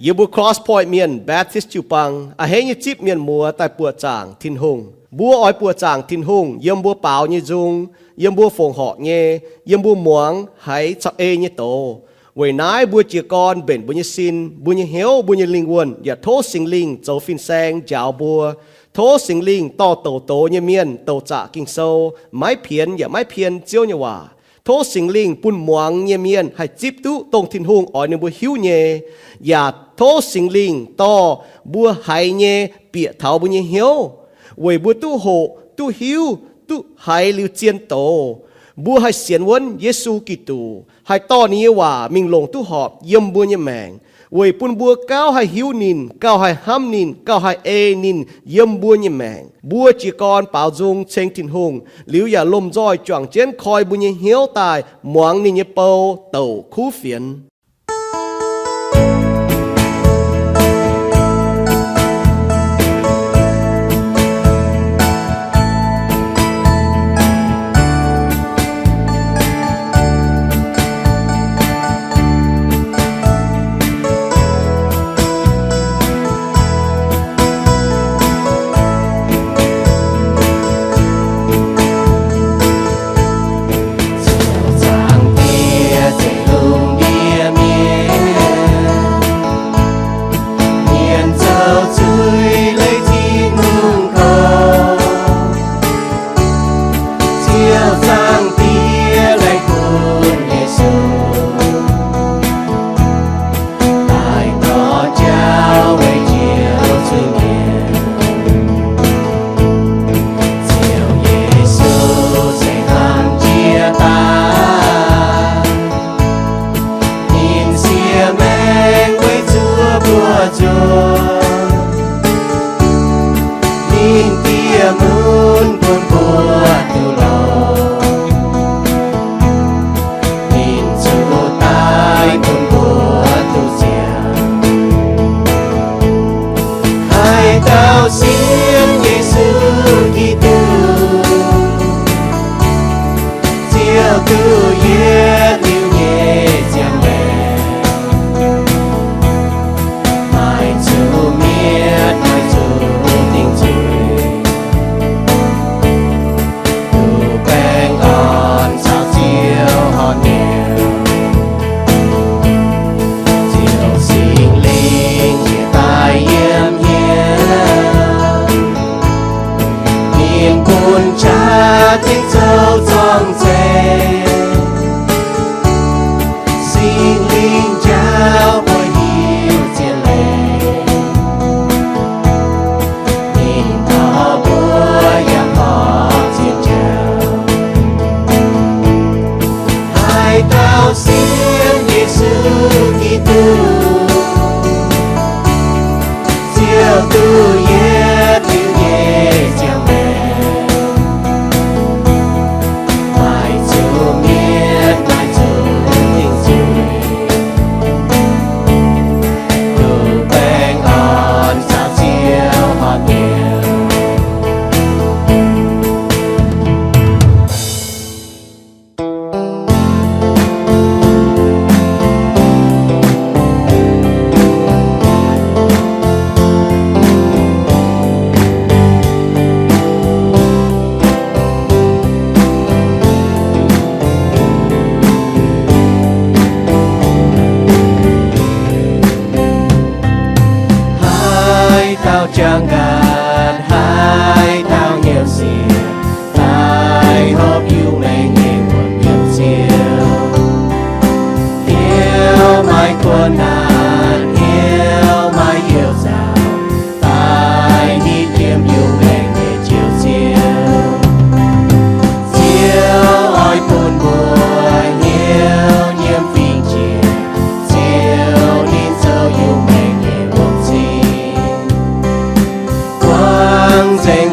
Yie mbuo Cross Point Mienh Baptist jiu-baang a'hneiv nyei zipv mienh muoz daaih buoqc zaangc Tin-Hungh. Mbuo oix buoqc zaangc Tin-Hungh yiem mbuo baaux nyei nzung, yiem mbuo fongc horc nyei, yiem mbuo muangx haiz caux ei nyei doz. Weic naaiv mbuo jiez gorn mbenc mbuo nyei sin, mbuo nyei hnyouv, mbuo nyei lingh wuonh yaac tov Singx Lingh zoux fin-saeng njaaux mbuo. Tov Singx Lingh dorh douc doz nyei mienh douc zaqc Ging-Sou, maiv pienx yaac maiv pien Ziouv nyei waac. Tov Singx Lingh bun muangx nyei mienh haih zipv duqv dongh Tin-Hungh oix ninh mbuo hiuv nyei, yaac tov Singx Lingh dorh mbuo haiz nyei bieqc taux mbuo nyei hnyouv, weic mbuo duqv hoqc, duqv hiuv, duqv haiz liuz zien doz. Mbuo haih sienx wuonv Yesu Giduc, haih dorh ninh nyei waac mingh longc duqv horpc yiem mbuo nyei maengc, weic bun mbuo gauh haih hiuv ninh, gauh haih hnamv ninh, gauh haih ei ninh yiem mbuo nyei maengc. Mbuo jiez gorn baaux nzung ceng Tin-Hungh liuz yaac lomh nzoih juangc jienv koi mbuo nyei hnyouv daaih muangx ninh nyei bou douc kuv fienx. Ziouv Zaangc Diex, Tin-Hungh ndiev mienh, mienh zoux zuiz leih Tin-Hungh korv. Ziouv Zaangc Diex laengz bun Yesu, daaih dorh jauv weic Ziouv zuiz-mienh. Ziouv Yesu se hnangv jiex daaih, ninh siev maengx weic zuov mbuo nzunc. Ninh dieh mun bun mbuo duqv longx. Ninh zuqc daic bun mbuo duqv ziangh. Haaix dauh sienx Yesu Giduc, ziouc duqv yietc liuz nyei ziangh maengc, maiv zuqc mietc, maiv zuqc dingc zuiz, duqv baengh orn caux Ziouv horpc nyei. Ziouv Singx Lingh njiec daaih yiem hnyouv, ninh bun qaqv zengv zoux zorng-zengx. Singx Lingh njaaux mbuo hiuv zien leiz, ninh dorh mbuo yangh horpc zien jauv. Haaix dauh sienx Yesu Giduc, ziouc duqv yietc liuz nyei ziangh maengc, maiv zuqc mietc, maiv zuqc dingc zuiz, duqv baengh orn caux Ziouv horpc nyei. Haaix dauh jangx nqaatc, haaix dauh hnyouv siec, daaih hopv Iu-Mienh nyei wuom yiem Ziouv. Hnyouv maaih kuonx naanc, hnyouv maaih you nzauc, daaih hitv yiem Iu-Mienh nyei Njoux Ziouv. Ziouv oix bun mbuo hnyouv nyiemv fingx jiex, Ziouv ninh zoux Iu-Mienh nyei wuom-cing. Buangv nzengc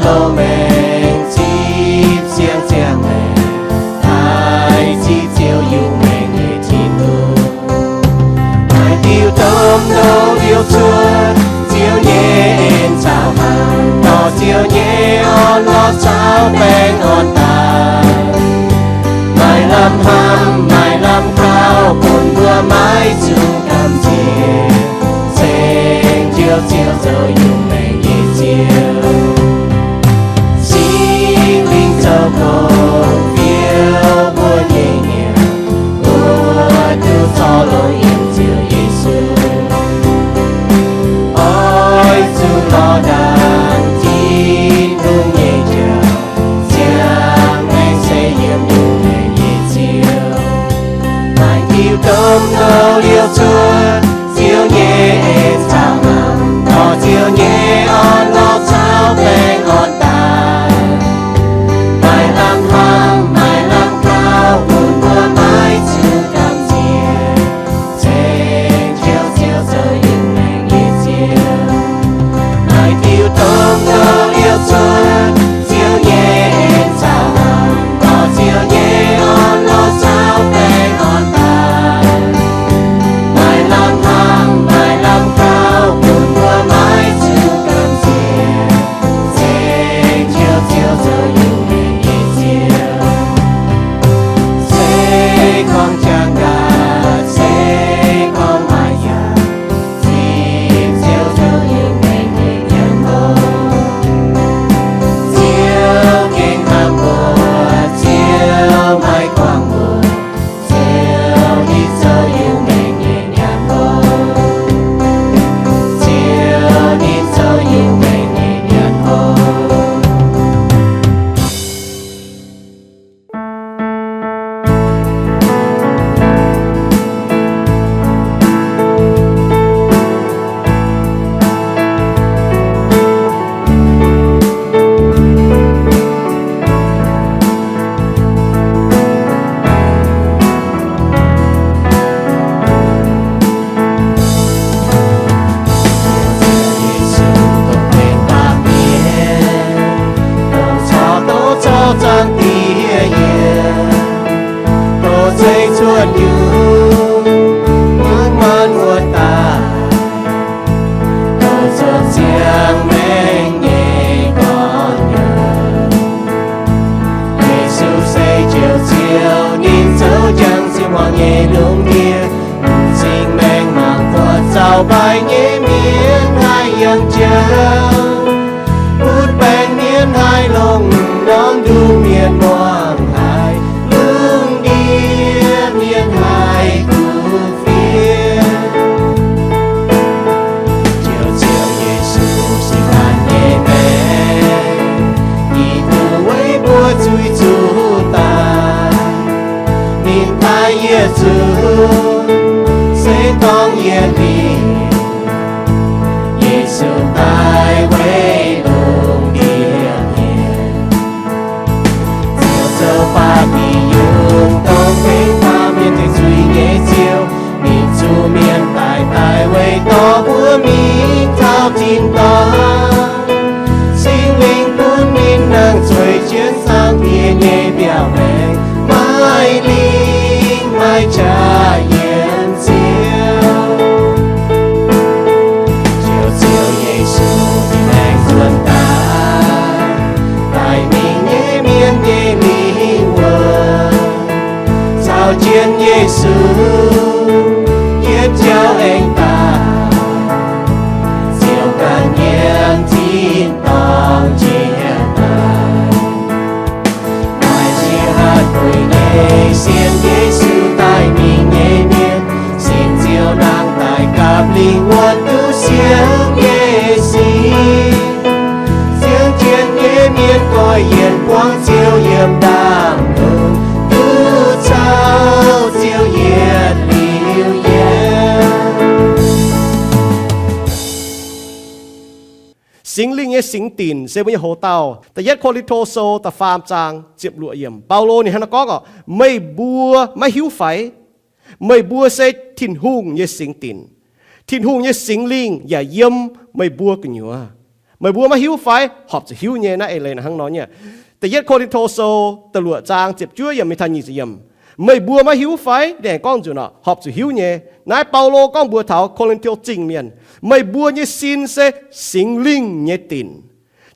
Daaih nyei mienh haih yangh jauv, butv baengc mienh haih longc, norm nduqc mienh muangx haih lungh ndiev, mienh haih kuv fienx. Ziouv, Ziouv Yesu, sin daaih nyei maengc, Giduc weic mbuo zuiz zuqc daaih. Ninh daaih yietc zungv se dorngx yietc liuz, Yesu daaih weic lungh ndiev mienh. Ziouv zoux baamh mienh yungz dongh tengx baamh mienh zuiz nyei Ziouv, ninh zuqc mienh daaih, daaih weic dorh mbuo mingh taux tin-dorngh. Singx Lingh bun ninh nangh zueiz jienv Zaangc Diex nyei mbiaauc maengx, maaih lingh maaih qaqv yiem Ziouv. Ziouv, Ziouv Yesu, ninh maengc nzuonx daaih, daaih mingh nyei mienh nyei lingh wuonh. Caux jienv Yesu yietc jauv aengx daaih, Ziouv ganh yiem tin-dorngh jiex daaih. Maaih ziex hatc gueix nyei sienx Yesu daaih mingh nyei mienh, sin Ziouv nangh daaih gapv lingh wuonh duqv sienx nyei sin. Sienx jienv nyei mienh goiv yienc buangv Ziouv yiem ndaangc lungh, duqv caux Ziouv yietc liuz yiem. Singx Lingh nyei singx dinc se mbuo nyei hoc dauh. Da'yietv Ko^lin^to Sou da'faam zaang ziepc luoqc yiemc, Baulo ninh hnangv naaiv gorngv orqc, meih mbuo maiv hiuv fai? Meih mbuo se Tin-Hungh nyei singx dinc. Tin-Hungh nyei Singx Lingh yaac yiem meih mbuo gu'nyuoz. Meih mbuo maiv hiuv fai? Horpc zuqc hiuv nyei. Naaiv eix leiz hnangv nor nyei. Da'yietv Ko^lin^to Sou da'luoqc zaang ziepc juov yiemc mingh taux nyic ziepc yiemc, meih mbuo maiv hiuv fai? Ninh aengx gorngv nzunc orqc, horpc zuqc hiuv nyei. Naaiv Baulo gorngv mbuox taux Ko^lin^to Zingh mienh, meih mbuo nyei sin se Singx Lingh nyei dinc.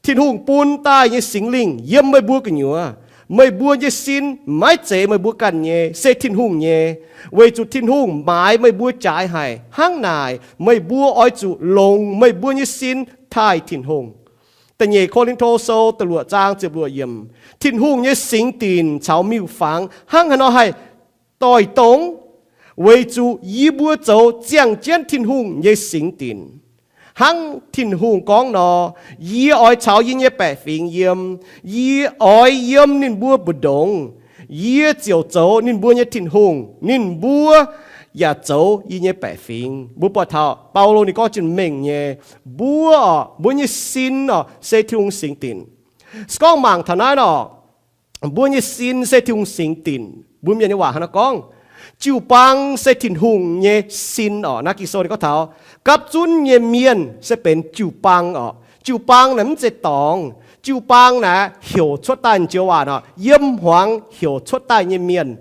Tin-Hungh bun daaih nyei Singx Lingh yiem meih mbuo gu'nyuoz. Meih mbuo nyei sin maiv zeiz meih mbuo ganh nyei, se Tin-Hungh nyei, weic zuqc Tin-Hungh maaiz meih mbuo jaaix haic. Hnangv naaic, meih mbuo oix zuqc longc meih mbuo nyei sin taaih Tin-Hungh. Da'nyeic Ko^lin^to Sou da'luoqc zaang ziepc luoqc yiemc, Tin-Hungh nyei singx dinc caux miuc-fangx hnangv haaix nor haih doix-dongz? Weic zuqc yie mbuo zoux ziangh jienv Tin-Hungh nyei singx dinc. Hnangv Tin-Hungh gorngv nor, yie oix caux yie nyei baeqc fingx yiem. Yie oix yiem ninh mbuo mbu'ndongx. Yie ziouc zoux ninh mbuo nyei Tin-Hungh, ninh mbuo yaac zoux yie nyei baeqc fingx. Mbuo buatc taux Baulo ninh gorngv jienv mengh nyei, mbuo orqc, mbuo nyei sin orqc se Tin-Hungh singx dinc. Se gorngv mangc taux naaiv nor, mbuo nyei sin se Tin-Hungh singx dinc. Mbuo mienh nyei waac hnangv naaiv gorngv, jiu-baang se Tin-Hungh nyei sin orqc. Naaiv Ging-Sou ninh gorngv taux gapv zunv nyei mienh se benx jiu-baang orqc. Jiu-baang naaic mv zeiz dorngx. Jiu-baang naaic heuc cuotv daaih joux waac orqc, yiem hmuangx heuc cuotv daaih nyei mienh.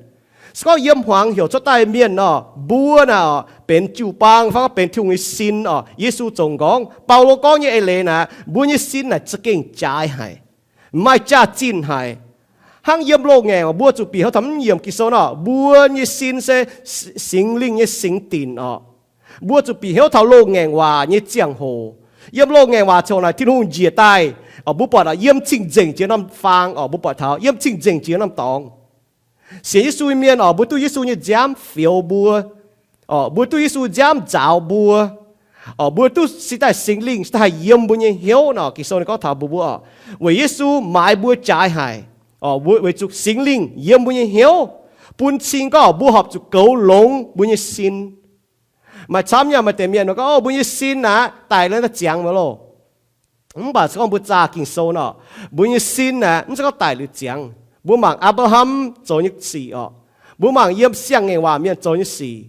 Se gorngv yiem hmuangx heuc cuotv daaih mienh orqc, mbuo naaic orqc benx jiu-baang fai gorngv benx Tin-Hungh nyei sin orqc. Yesu zoux nqorngv, Baulo gorngv nyei eix leiz naaic, mbuo nyei sin naaic za'gengh jaaix haic, maaih jaax-zinh haic. Hnangv yiem loz-ngaengc mbuo zuqc bieqc hnyouv taux mv yiemc Ging-Sou nor, mbuo nyei sin se Singx Lingh nyei singx dinc orqc. Mbuo zuqc bieqc hnyouv taux loz-ngaengc waac nyei ziangh hoc. Yiem loz-ngaengc waac ziangh hoc naaic Tin-Hungh njiec daaih, mbuo buatc yiem cing-nzengc jiex norm faang orqc, mbuo buatc taux yiem cing-nzengc jiex norm dorngx. Sienx Yesu nyei mienh orqc, mbuo duqv Yesu nyei nziaamv fioux mbuo orqc, mbuo duqv Yesu nziaamv nzaaux mbuo orqc, mbuo duqv sin daaih Singx Lingh sin daaih haih yiem mbuo nyei hnyouv nor. Ging-Sou ninh gorngv taux mbuo, mbuo orqc, weic Yesu maaiz mbuo jaaix haic orqc, weic zuqc Singx Lingh yiem mbuo nyei hnyouv, bun cing gorngv mbuo horpc zuqc goux longx mbuo nyei sin. Maaih camv nyei maaih deix mienh gorngv, mbuo nyei sin aqv, daic liuz ziangx mv loh. Mv baac se gorngv mbuo zaah Ging-Sou nor, mbuo nyei sin aqv, mv zeiz gorngv daic liuz ziangx. Mbuo mangc Apc^laa^ham zoux nyei sic orqc, mbuo mangc yiem Siang-Ngaengc Waac mienh zoux nyei sic,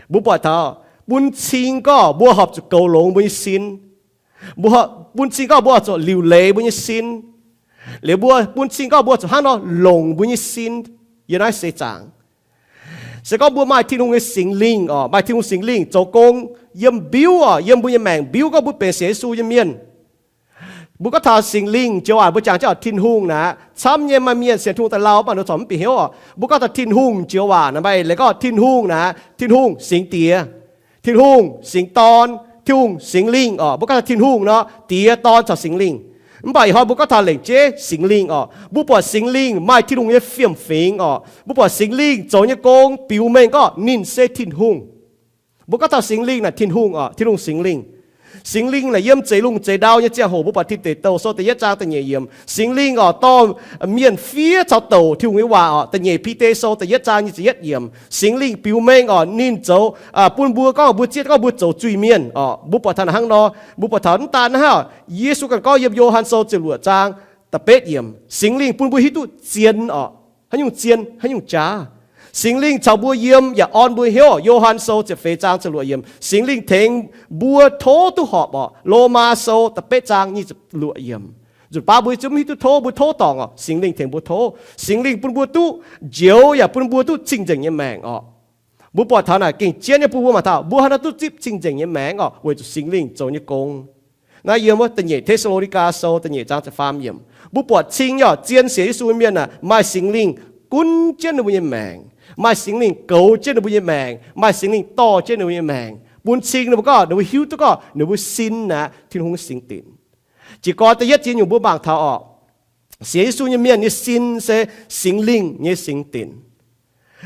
mbuo buatc taux bun cing gorngv mbuo horpc zuqc goux longx mbuo nyei sin. Bun cing gorngv mbuo horpc zuqc liuc leiz mbuo nyei sin. Liuz mbuo bun cing gorngv mbuo horpc zuqc hnangv nor longc mbuo nyei sin yiem naaiv seix zaangc. Se gorngv mbuo maaih Tin-Hungh nyei Singx Lingh orqc, maaih Tin-Hungh Singx Lingh zoux gong yiem mbiuv orqc, yiem mbuo nyei maengc mbiuv gorngv mbuo benx sienx Yesu nyei mienh. Mbuo gorngv taux Singx Lingh joux waac mbuo jangx jienv orqc, Tin-Hungh naaic, camv nyei maaih mienh sienx Tin-Hungh daaih lauh mv baac ninh corc mv bieqc hnyouv orqc. Mbuo gorngv taux Tin-Hungh joux waac naaic maaih leiz gorngv Tin-Hungh naaic, Tin-Hungh singx diex. Tin-Hungh, Singx Dorn, Tin-Hungh, Singx Lingh orqc. Mbuo gorngv taux Tin-Hungh nor, Diex, Dorn caux Singx Lingh. Mv baac ih hnoi mbuo gorngv taux lengc jeiv Singx Lingh orqc. Mbuo buatc Singx Lingh maaih Tin-Hungh nyei fiem-fingx orqc. Mbuo buatc Singx Lingh zoux nyei gong biux mengh gorngv ninh se Tin-Hungh. Mbuo gorngv taux Singx Lingh naaic Tin-Hungh orqc, Tin-Hungh, Singx Lingh. Singx Lingh naaic yiem zeix lungh zeix ndau nyei ziangh hoc mbuo buatc Tin Deic Douh Sou da'yietv zaang da'nyeic yiemc, Singx Lingh orqc dorh mienh fiev caux douc Tin-Hungh nyei waac orqc. Da'nyeic Bide Sou da'yietv zaang nyic ziepc yietv yiemc, Singx Lingh biux mengh orqc ninh zoux, bun mbuo gorngv mbuo zieqv gorngv mbuo zoux zuiz-mienh orqc. Mbuo buatc taux hnangv nor, mbuo buatc taux mv daan hnangv, Yesu ganh gorngv yiem Yo^han Sou ziepc luoqc zaang da'betv yiemc, Singx Lingh bun mbuo hiuv duqv zien orqc. Haaix nyungc zien, haaix nyungc jaax? Singx Lingh caux mbuo yiem yaac orn mbuo hnyouv. Yo^han Sou ziepc feix zaang ziepc luoqc yiemc, Singx Lingh tengx mbuo tov duqv horpc orqc. Lomaa Sou da'betv zaang nyic ziepc luoqc yiemc. Nzunc baav mbuo zungv mv hiuv duqv tov, mbuo tov dorngc orqc. Singx Lingh tengx mbuo tov. Singx Lingh bun mbuo duqv njoux yaac bun mbuo duqv cing-nzengc nyei maengc orqc. Mbuo buatc taux naaic gengh jienv nyei, bun mbuo mangc taux mbuo haaix nor duqv zipv cing-nzengc nyei maengc orqc, weic zuqc Singx Lingh zoux nyei gong. Naaiv yiem wuov da'nyeic Te^saa^lo^ni^gaa Sou da'nyeic zaang ziepc faam yiemc, mbuo buatc cing nyei orqc, zien sienx Yesu nyei mienh aah, maaih Singx Lingh gunv jienv ninh mbuo nyei maengc, maaih Singx Lingh goux jienv ninh mbuo nyei maengc, maaih Singx Lingh dorh jienv ninh mbuo nyei maengc, bun cing ninh mbuo gorngv ninh mbuo hiuv duqv gorngv ninh mbuo sin naaic Tin-Hungh nyei singx dinc. Jiez gorn da'yietv ziex nyungc mbuo mangc taux orqc, sienx Yesu nyei mienh nyei sin se Singx Lingh nyei singx dinc.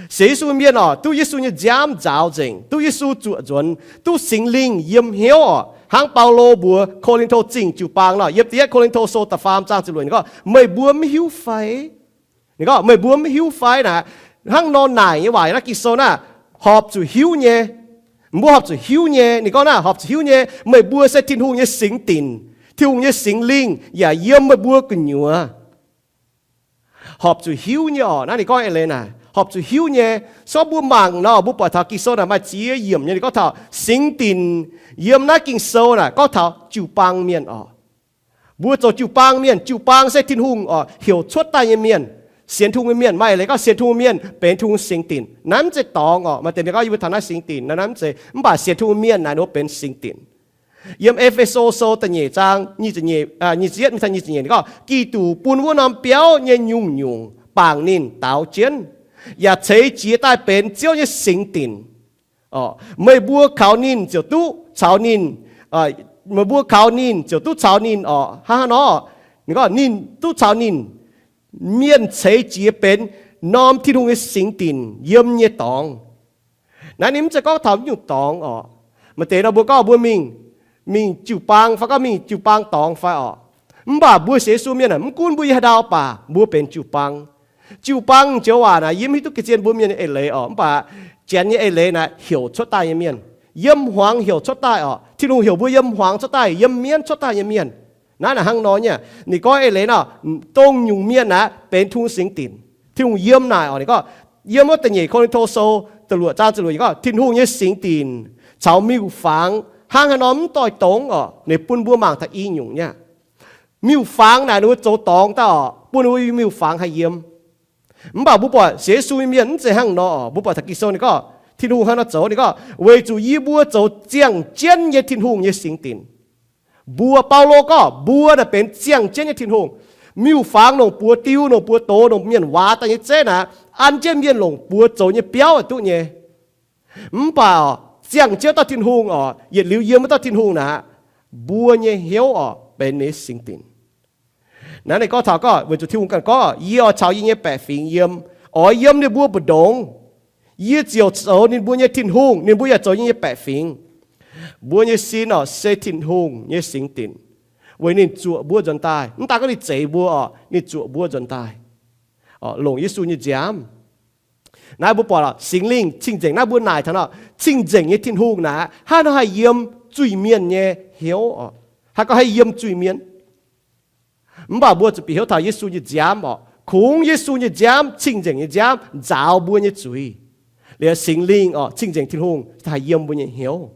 Sienx Yesu mienh orqc, duqv Yesu nyei nziaamv nzaaux nzengc, duqv Yesu zuoqc nzuonx, duqv Singx Lingh yiem hnyouv orqc. Hnangv Baulo mbuox Ko^lin^to Zingh jiu-baang nor, yiem da'yietv Ko^lin^to Sou da'faam zaang ziepc luoqc, ninh gorngv, meih mbuo mv hiuv fai? Ninh gorngv, meih mbuo mv hiuv fai naaic? Hnangv nor naaic nyei waac naaiv Ging-Sou naaiv, horpc zuqc hiuv nyei. Mbuo horpc zuqc hiuv nyei. Ninh gorngv naaiv horpc zuqc hiuv nyei, meih mbuo se Tin-Hungh nyei singx dinc, Tin-Hungh nyei Singx Lingh yaac yiem meih mbuo gu'nyuoz. Horpc zuqc hiuv nyei orqc. Naaiv ninh gorngv eix leiz naaic, horpc zuqc hiuv nyei. Se gorngv mbuo mangc nor, mbuo buatc taux Ging-Sou naaic maaih ziex yiemc nyei, ninh gorngv taux singx dinc. Yiem naaiv Ging-Sou naaic gorngv taux jiu-baang mienh orqc. Mbuo zoux jiu-baang mienh, jiu-baang se Tin-Hungh orqc heuc cuotv daaih nyei mienh. Sienx Tin-Hungh nyei mienh, maaih eix leiz gorngv sienx Tin-Hungh mienh benx Tin-Hungh singx dinc. Naaiv mv zeiz dorngx orqc. Maaih deix mienh gorngv yie mbuo taux naaiv singx dinc, naaiv mv zeiz. Mv baac sienx Tin-Hungh mienh naaic ninh mbuo benx singx dinc. Yiem E^fe^so Sou da'nyeic zaang nyic ziepc yietv mingh taux nyic ziepc nyeic gorngv, Giduc bun wuov norm biauv nyei nyungc-nyungc bangc ninh daaux jienv, yaac ceix jiez daaih benx Ziouv nyei singx dinc. Meih mbuo kaux ninh ziouc duqv caux ninh, meih mbuo kaux ninh ziouc duqv caux ninh orqc. Hnangv haaix nor? Ninh gorngv ninh duqv caux ninh, mienh ceix jiez benx norm Tin-Hungh nyei singx dinc yiem nyei dorngx. Naaiv ninh mv zeiz gorngv taux nyungc dorngx orqc. Maaih deix nor mbuo gorngv mbuo mingh, mingh jiu-baang fai gorngv mingh jiu-baang dorngx fai orqc. Mv baac mbuo sienx Yesu mienh aah, mv gunv mbuo yiem haaix ndau baac mbuo benx jiu-baang. Jiu-baang joux waac naaic yie mv hiuv duqv ga'zien mbuo mienh nyei eix leiz orqc. Mv baac Janx nyei eix leiz naaic heuc cuotv daaih nyei mienh, yiem hmuangx heuc cuotv daaih orqc. Tin-Hungh heuc mbuo yiem hmuangx cuotv daaih, yiem mienv cuotv daaih nyei mienh. Naaiv naaic hnangv nor nyei. Ninh gorngv eix leiz nor, dongh nyungc mienh aeqv, benx Tin-Hungh singx dinc. Tin-Hungh yiem naaic orqc. Ninh gorngv, yiem wuov da'nyeic Ko^lin^to Sou da'luoqc zaang ziepc luoqc yiemc gorngv, Tin-Hungh nyei singx dinc caux miuc-fangx hnangv haaix nor mv doix dongz orqc. Ninh bun mbuo mangc taux i nyungc nyei aqv. Miuc-fangx naaic ninh mbuo zoux dorngx daaih orqc, bun ninh mbuo miuc-fangx haih yiem. Mv baac mbuo buatc sienx Yesu nyei mienh mv zeiz hnangv nor orqc. Mbuo buatc taux Ging-Sou ninh gorngv, Tin-Hungh hnangv nor zoux, ninh gorngv, Weic zuqc yie mbuo zoux ziangh jienv nyei Tin-Hungh nyei singx dinc. Mbuo, Baulo gorngv, mbuo naaic benx ziangh jienv nyei Tin-Hungh. Miuc-fangx longc buoz diu, longc buoz doz, longc mienh waaz daaih nyei zeiv naaic, an jienv mienh longc buoz zoux nyei biauv duqv nyei. Mv baac ziangh jienv dauh Tin-Hungh orqc, yietc liuz yiem wuov dauh Tin-Hungh naaic, mbuo nyei hnyouv orqc benx ninh singx dinc. Naaiv ninh gorngv taux gorngv, weic zuqc Tin-Hungh ganh gorngv, Yie oix caux yie nyei baeqc fingx yiem, oix yiem ninh mbuo mbu'ndongx. Yie ziouc zoux ninh mbuo nyei Tin-Hungh, ninh mbuo yaac zoux yie nyei baeqc fingx. Mbuo nyei sin orqc se Tin-Hungh nyei singx dinc, weic ninh zuoqc mbuo nzuonx daaih. Mv daan gorngv ninh zeix mbuo orqc, ninh zuoqc mbuo nzuonx daaih, longc Yesu nyei nziaamv. Naaiv mbuo buatc singx lingh cing-nzengc. Naaiv mbuo naaic taux nor, cing-nzengc nyei Tin-Hungh naaic hnangv nor haih yiem zuiz-mienh nyei hnyouv orqc. Haih gorngv haih yiem zuiz-mienh. Mv baac mbuo zuqc bieqc hnyouv taux Yesu nyei nziaamv orqc. Kungx Yesu nyei nziaamv, cing-nzengc nyei nziaamv nzaaux mbuo nyei zuiz. Liuz singx lingh orqc, cing-nzengc Tin-Hungh haih yiem mbuo nyei hnyouv.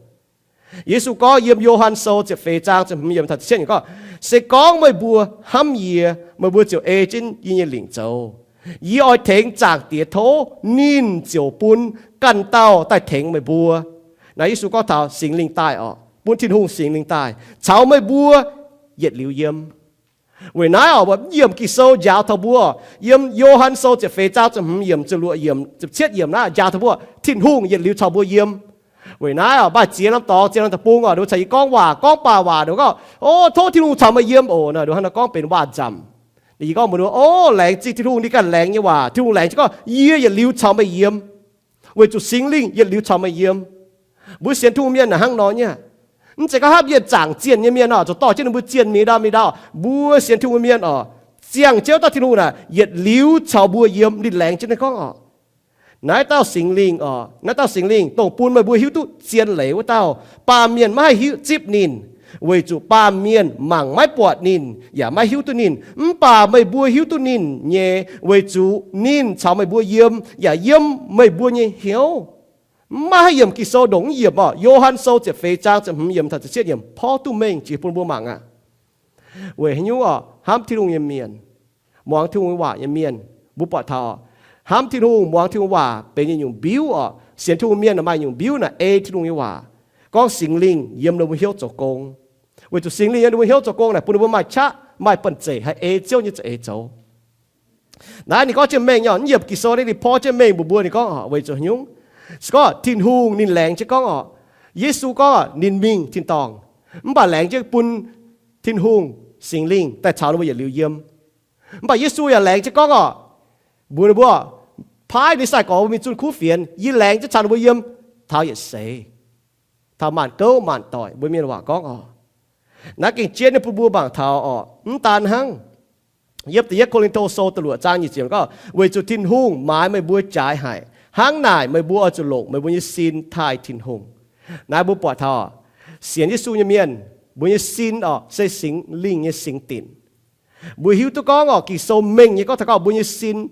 Yesu gorngv yiem Yo^han Sou ziepc feix zaang ziepc hmz yiemc taux ziepc cietv yiemc gorngv, Se gorngv meih mbuo hnamv yie, meih mbuo ziouc ei jienv yie nyei lingc zoux. Yie oix tengx Zaangc Diex tov, ninh ziouc bun ganh dauh daaih tengx meih mbuo. Naaiv Yesu gorngv taux singx lingh daaih orqc, bun Tin-Hungh singx lingh daaih caux meih mbuo yietc liuz yiem. Weic naaiv orqc, mv yiemc Ging-Sou njaaux taux mbuo, yiem Yo^han Sou ziepc feix zaang ziepc hmz yiemc, ziepc luoqc yiemc, ziepc cietv yiemc naaiv njaaux taux mbuo, Tin-Hungh yietc liuz caux mbuo yiem. Weic naaiv oc, maaih ziex norm dorngx, ziex norm deic-bung oc, ninh mbuo caux yie gorngv waac, gorngv baac waac, ninh mbuo gorngv, O, tov Tin-Hungh caux meih yiem oc. Naaiv ninh mbuo hnangv nor gorngv benx waac-nzamc. Yie gorngv mbuox ninh mbuo, O, laengz zingh Tin-Hungh, ninh ganh laengz nyei waac. Tin-Hungh laengz jienv gorngv, Yie yietc liuz caux meih yiem, weic zuqc Singx Lingh yietc liuz caux meih yiem. Mbuo sienx Tin-Hungh mienh naaic hnangv nor nyei. Mv zeiz gorngv hnamv mienh zaangc zienh nyei mienh oc, zuqc dorh jienv ninh mbuo zienh mingh ndau mingh ndau. Mbuo sienx Tin-Hungh mienh oc, ziangh jienv dauh Tin-Hungh naaic yietc liuz caux mbuo yiem, ninh laengz jienv naaiv gorngv oc. Naaiv dauh Singx Lingh oc, naaiv dauh Singx Lingh dongh bun meih mbuo hiuv duqv zien leiz wuov dauh. Baamh mienh maiv haih hiuv zipv ninh, weic zuqc baamh mienh mangc maiv buatc ninh yaac maiv hiuv duqv ninh. Mv baac meih mbuo hiuv duqv ninh nyei, weic zuqc ninh caux meih mbuo yiem yaac yiem meih mbuo nyei hnyouv. Maiv haih yiemc Ging-Sou ndongc mv yiemc oc. Yo^han Sou ziepc feix zaang ziepc hmz yiemc taux ziepc cietv yiemc porv duqv mengh jiex bun mbuo mangc aqv. Weic haaix nyungc oc? Hnamv Tin-Hungh nyei mienh, muangx Tin-Hungh nyei waac nyei mienh, mbuo buatc taux hnamv Tin-Hungh, muangx Tin-Hungh waac benx yietc nyungc mbiuv oc. Sienx Tin-Hungh mienh maaih nyungc mbiuv naaic ei Tin-Hungh nyei waac, gorngv Singx Lingh yiem ninh mbuo hnyouv zoux gong. Weic zuqc Singx Lingh yiem ninh mbuo hnyouv zoux gong naaic bun ninh mbuo maaih qaqv, maaih banh zeic haih ei Ziouv nyei za'eix zoux. Naaiv ninh gorngv jienv mengh nyei, mv yiemc Ging-Sou naaiv ninh porv jienv mengh mbuox mbuo, ninh gorngv weic zuqc haaix nyungc? Se gorngv Tin-Hungh ninh laengz jienv gorngv oc, Yesu gorngv ninh mingh tin-dorngh, mv baac laengz jienv bun Tin-Hungh Singx Lingh daaih caux ninh mbuo yietc liuz yiem. Mv baac Yesu yaac laengz jienv gorngv oc, mbuox ninh mbuo, paaiv ninh sai-gorx mbuo mingh zunh kuv fienx, yie laengz jienv caux ninh mbuo yiem taux yietc seix, taux maanc gouv maanc doic, mbuo mienh waac gorngv oc. Naaiv gengh jienv nyei bun mbuo mangc taux oc, mv daan hnangv. Yiem da'yietv Ko^lin^to Sou da'luoqc zaang nyic ziepc gorngv, weic zuqc Tin-Hungh maaiz meih mbuo jaaix haic. Hnangv naaic meih mbuo oix zuqc longc meih mbuo nyei sin taaih Tin-Hungh. Naaiv mbuo buatc taux sienx Yesu nyei mienh, mbuo nyei sin oc se Singx Lingh nyei singx dinc. Mbuo hiuv duqv gorngv oc, Ging-Sou mengh nyei gorngv taux gorngv mbuo nyei sin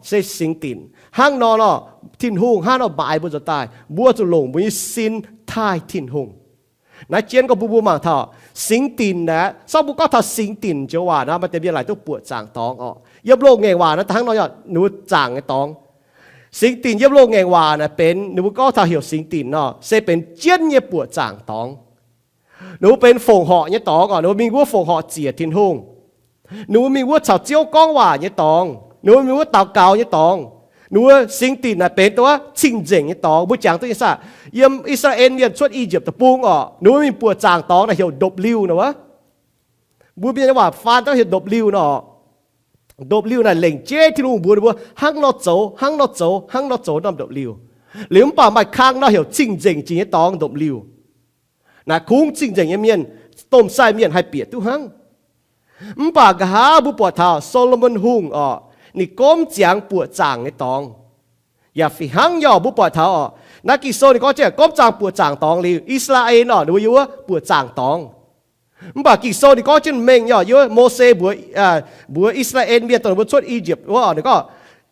se singx dinc. Hnangv nor nor, Tin-Hungh hnangv nor maaiz mbuo nzuonx daaih, mbuo zuqc longc mbuo nyei sin taaih Tin-Hungh. Naaiv jienv gorngv bun mbuo mangc taux singx dinc naaic. Sorng mbuo gorngv taux singx dinc joux waac naaiv, maaih deix mienh laaic duqv buoqc zaangc dorngx oc. Yiem loz-ngaengc waac naaiv hnangv nor, ninh mbuo zaangc nyei dorngx. Singx dinc yiem loz-ngaengc waac naaic benx ninh mbuo gorngv taux heuc singx dinc nor, se benx jienv nyei buoqc zaangc dorngx. Ninh mbuo benx fongc horc nyei dorngx oc. Ninh mbuo mingh wuov fongc horc ziec Tin-Hungh. Ninh mbuo mingh wuov caux Ziouv gorngv waac nyei dorngx. Ninh mbuo mingh wuov daux gaux nyei dorngx. Ninh mbuo singx dinc naaic benx dongh wuov cing-nzengc nyei dorngx. Mbuo jangx duqv nyei saah? Yiem I^saa^laa^en Mienh cuotv I^yipv Deic-Bung oc, ninh mbuo mingh buoqc zaangc dorngx naaic heuc ndopv-liuh nor wuov. Mbuo mienh nyei waac faan daaih heuc ndopv-liuh nor. Ndopv-liuh naaic lengc jeiv Tin-Hungh mbuox ninh mbuo hnangv nor zoux, hnangv nor zoux, hnangv nor zoux norm ndopv-liuh. Liuz mv baac maaih kang nor heuc cing-nzengc jiex nyei dorngx ndopv-liuh. Naaic kungx cing-nzengc nyei mienh, domh sai mienh haih bieqc duqv hnangv. Mv baac nqa'haav mbuo buatc taux Saa^lo^morn Hungh oc, ninh gomv ziangx buoqc zaangc nyei dorngx. Yaac fih hnangv nyei oc, mbuo buatc taux oc, naaiv Ging-Sou ninh gorngv jienv gomv ziangx buoqc zaangc dorngx liuz, I^saa^laa^en oc, ninh mbuo yiem wuov buoqc zaangc dorngx. Mv baac Ging-Sou ninh gorngv jienv mengh nyei oc, yiem Mose mbuox, mbuox I^saa^laa^en Mienh dongh ninh mbuo cuotv I^yipv wuov oc, ninh gorngv,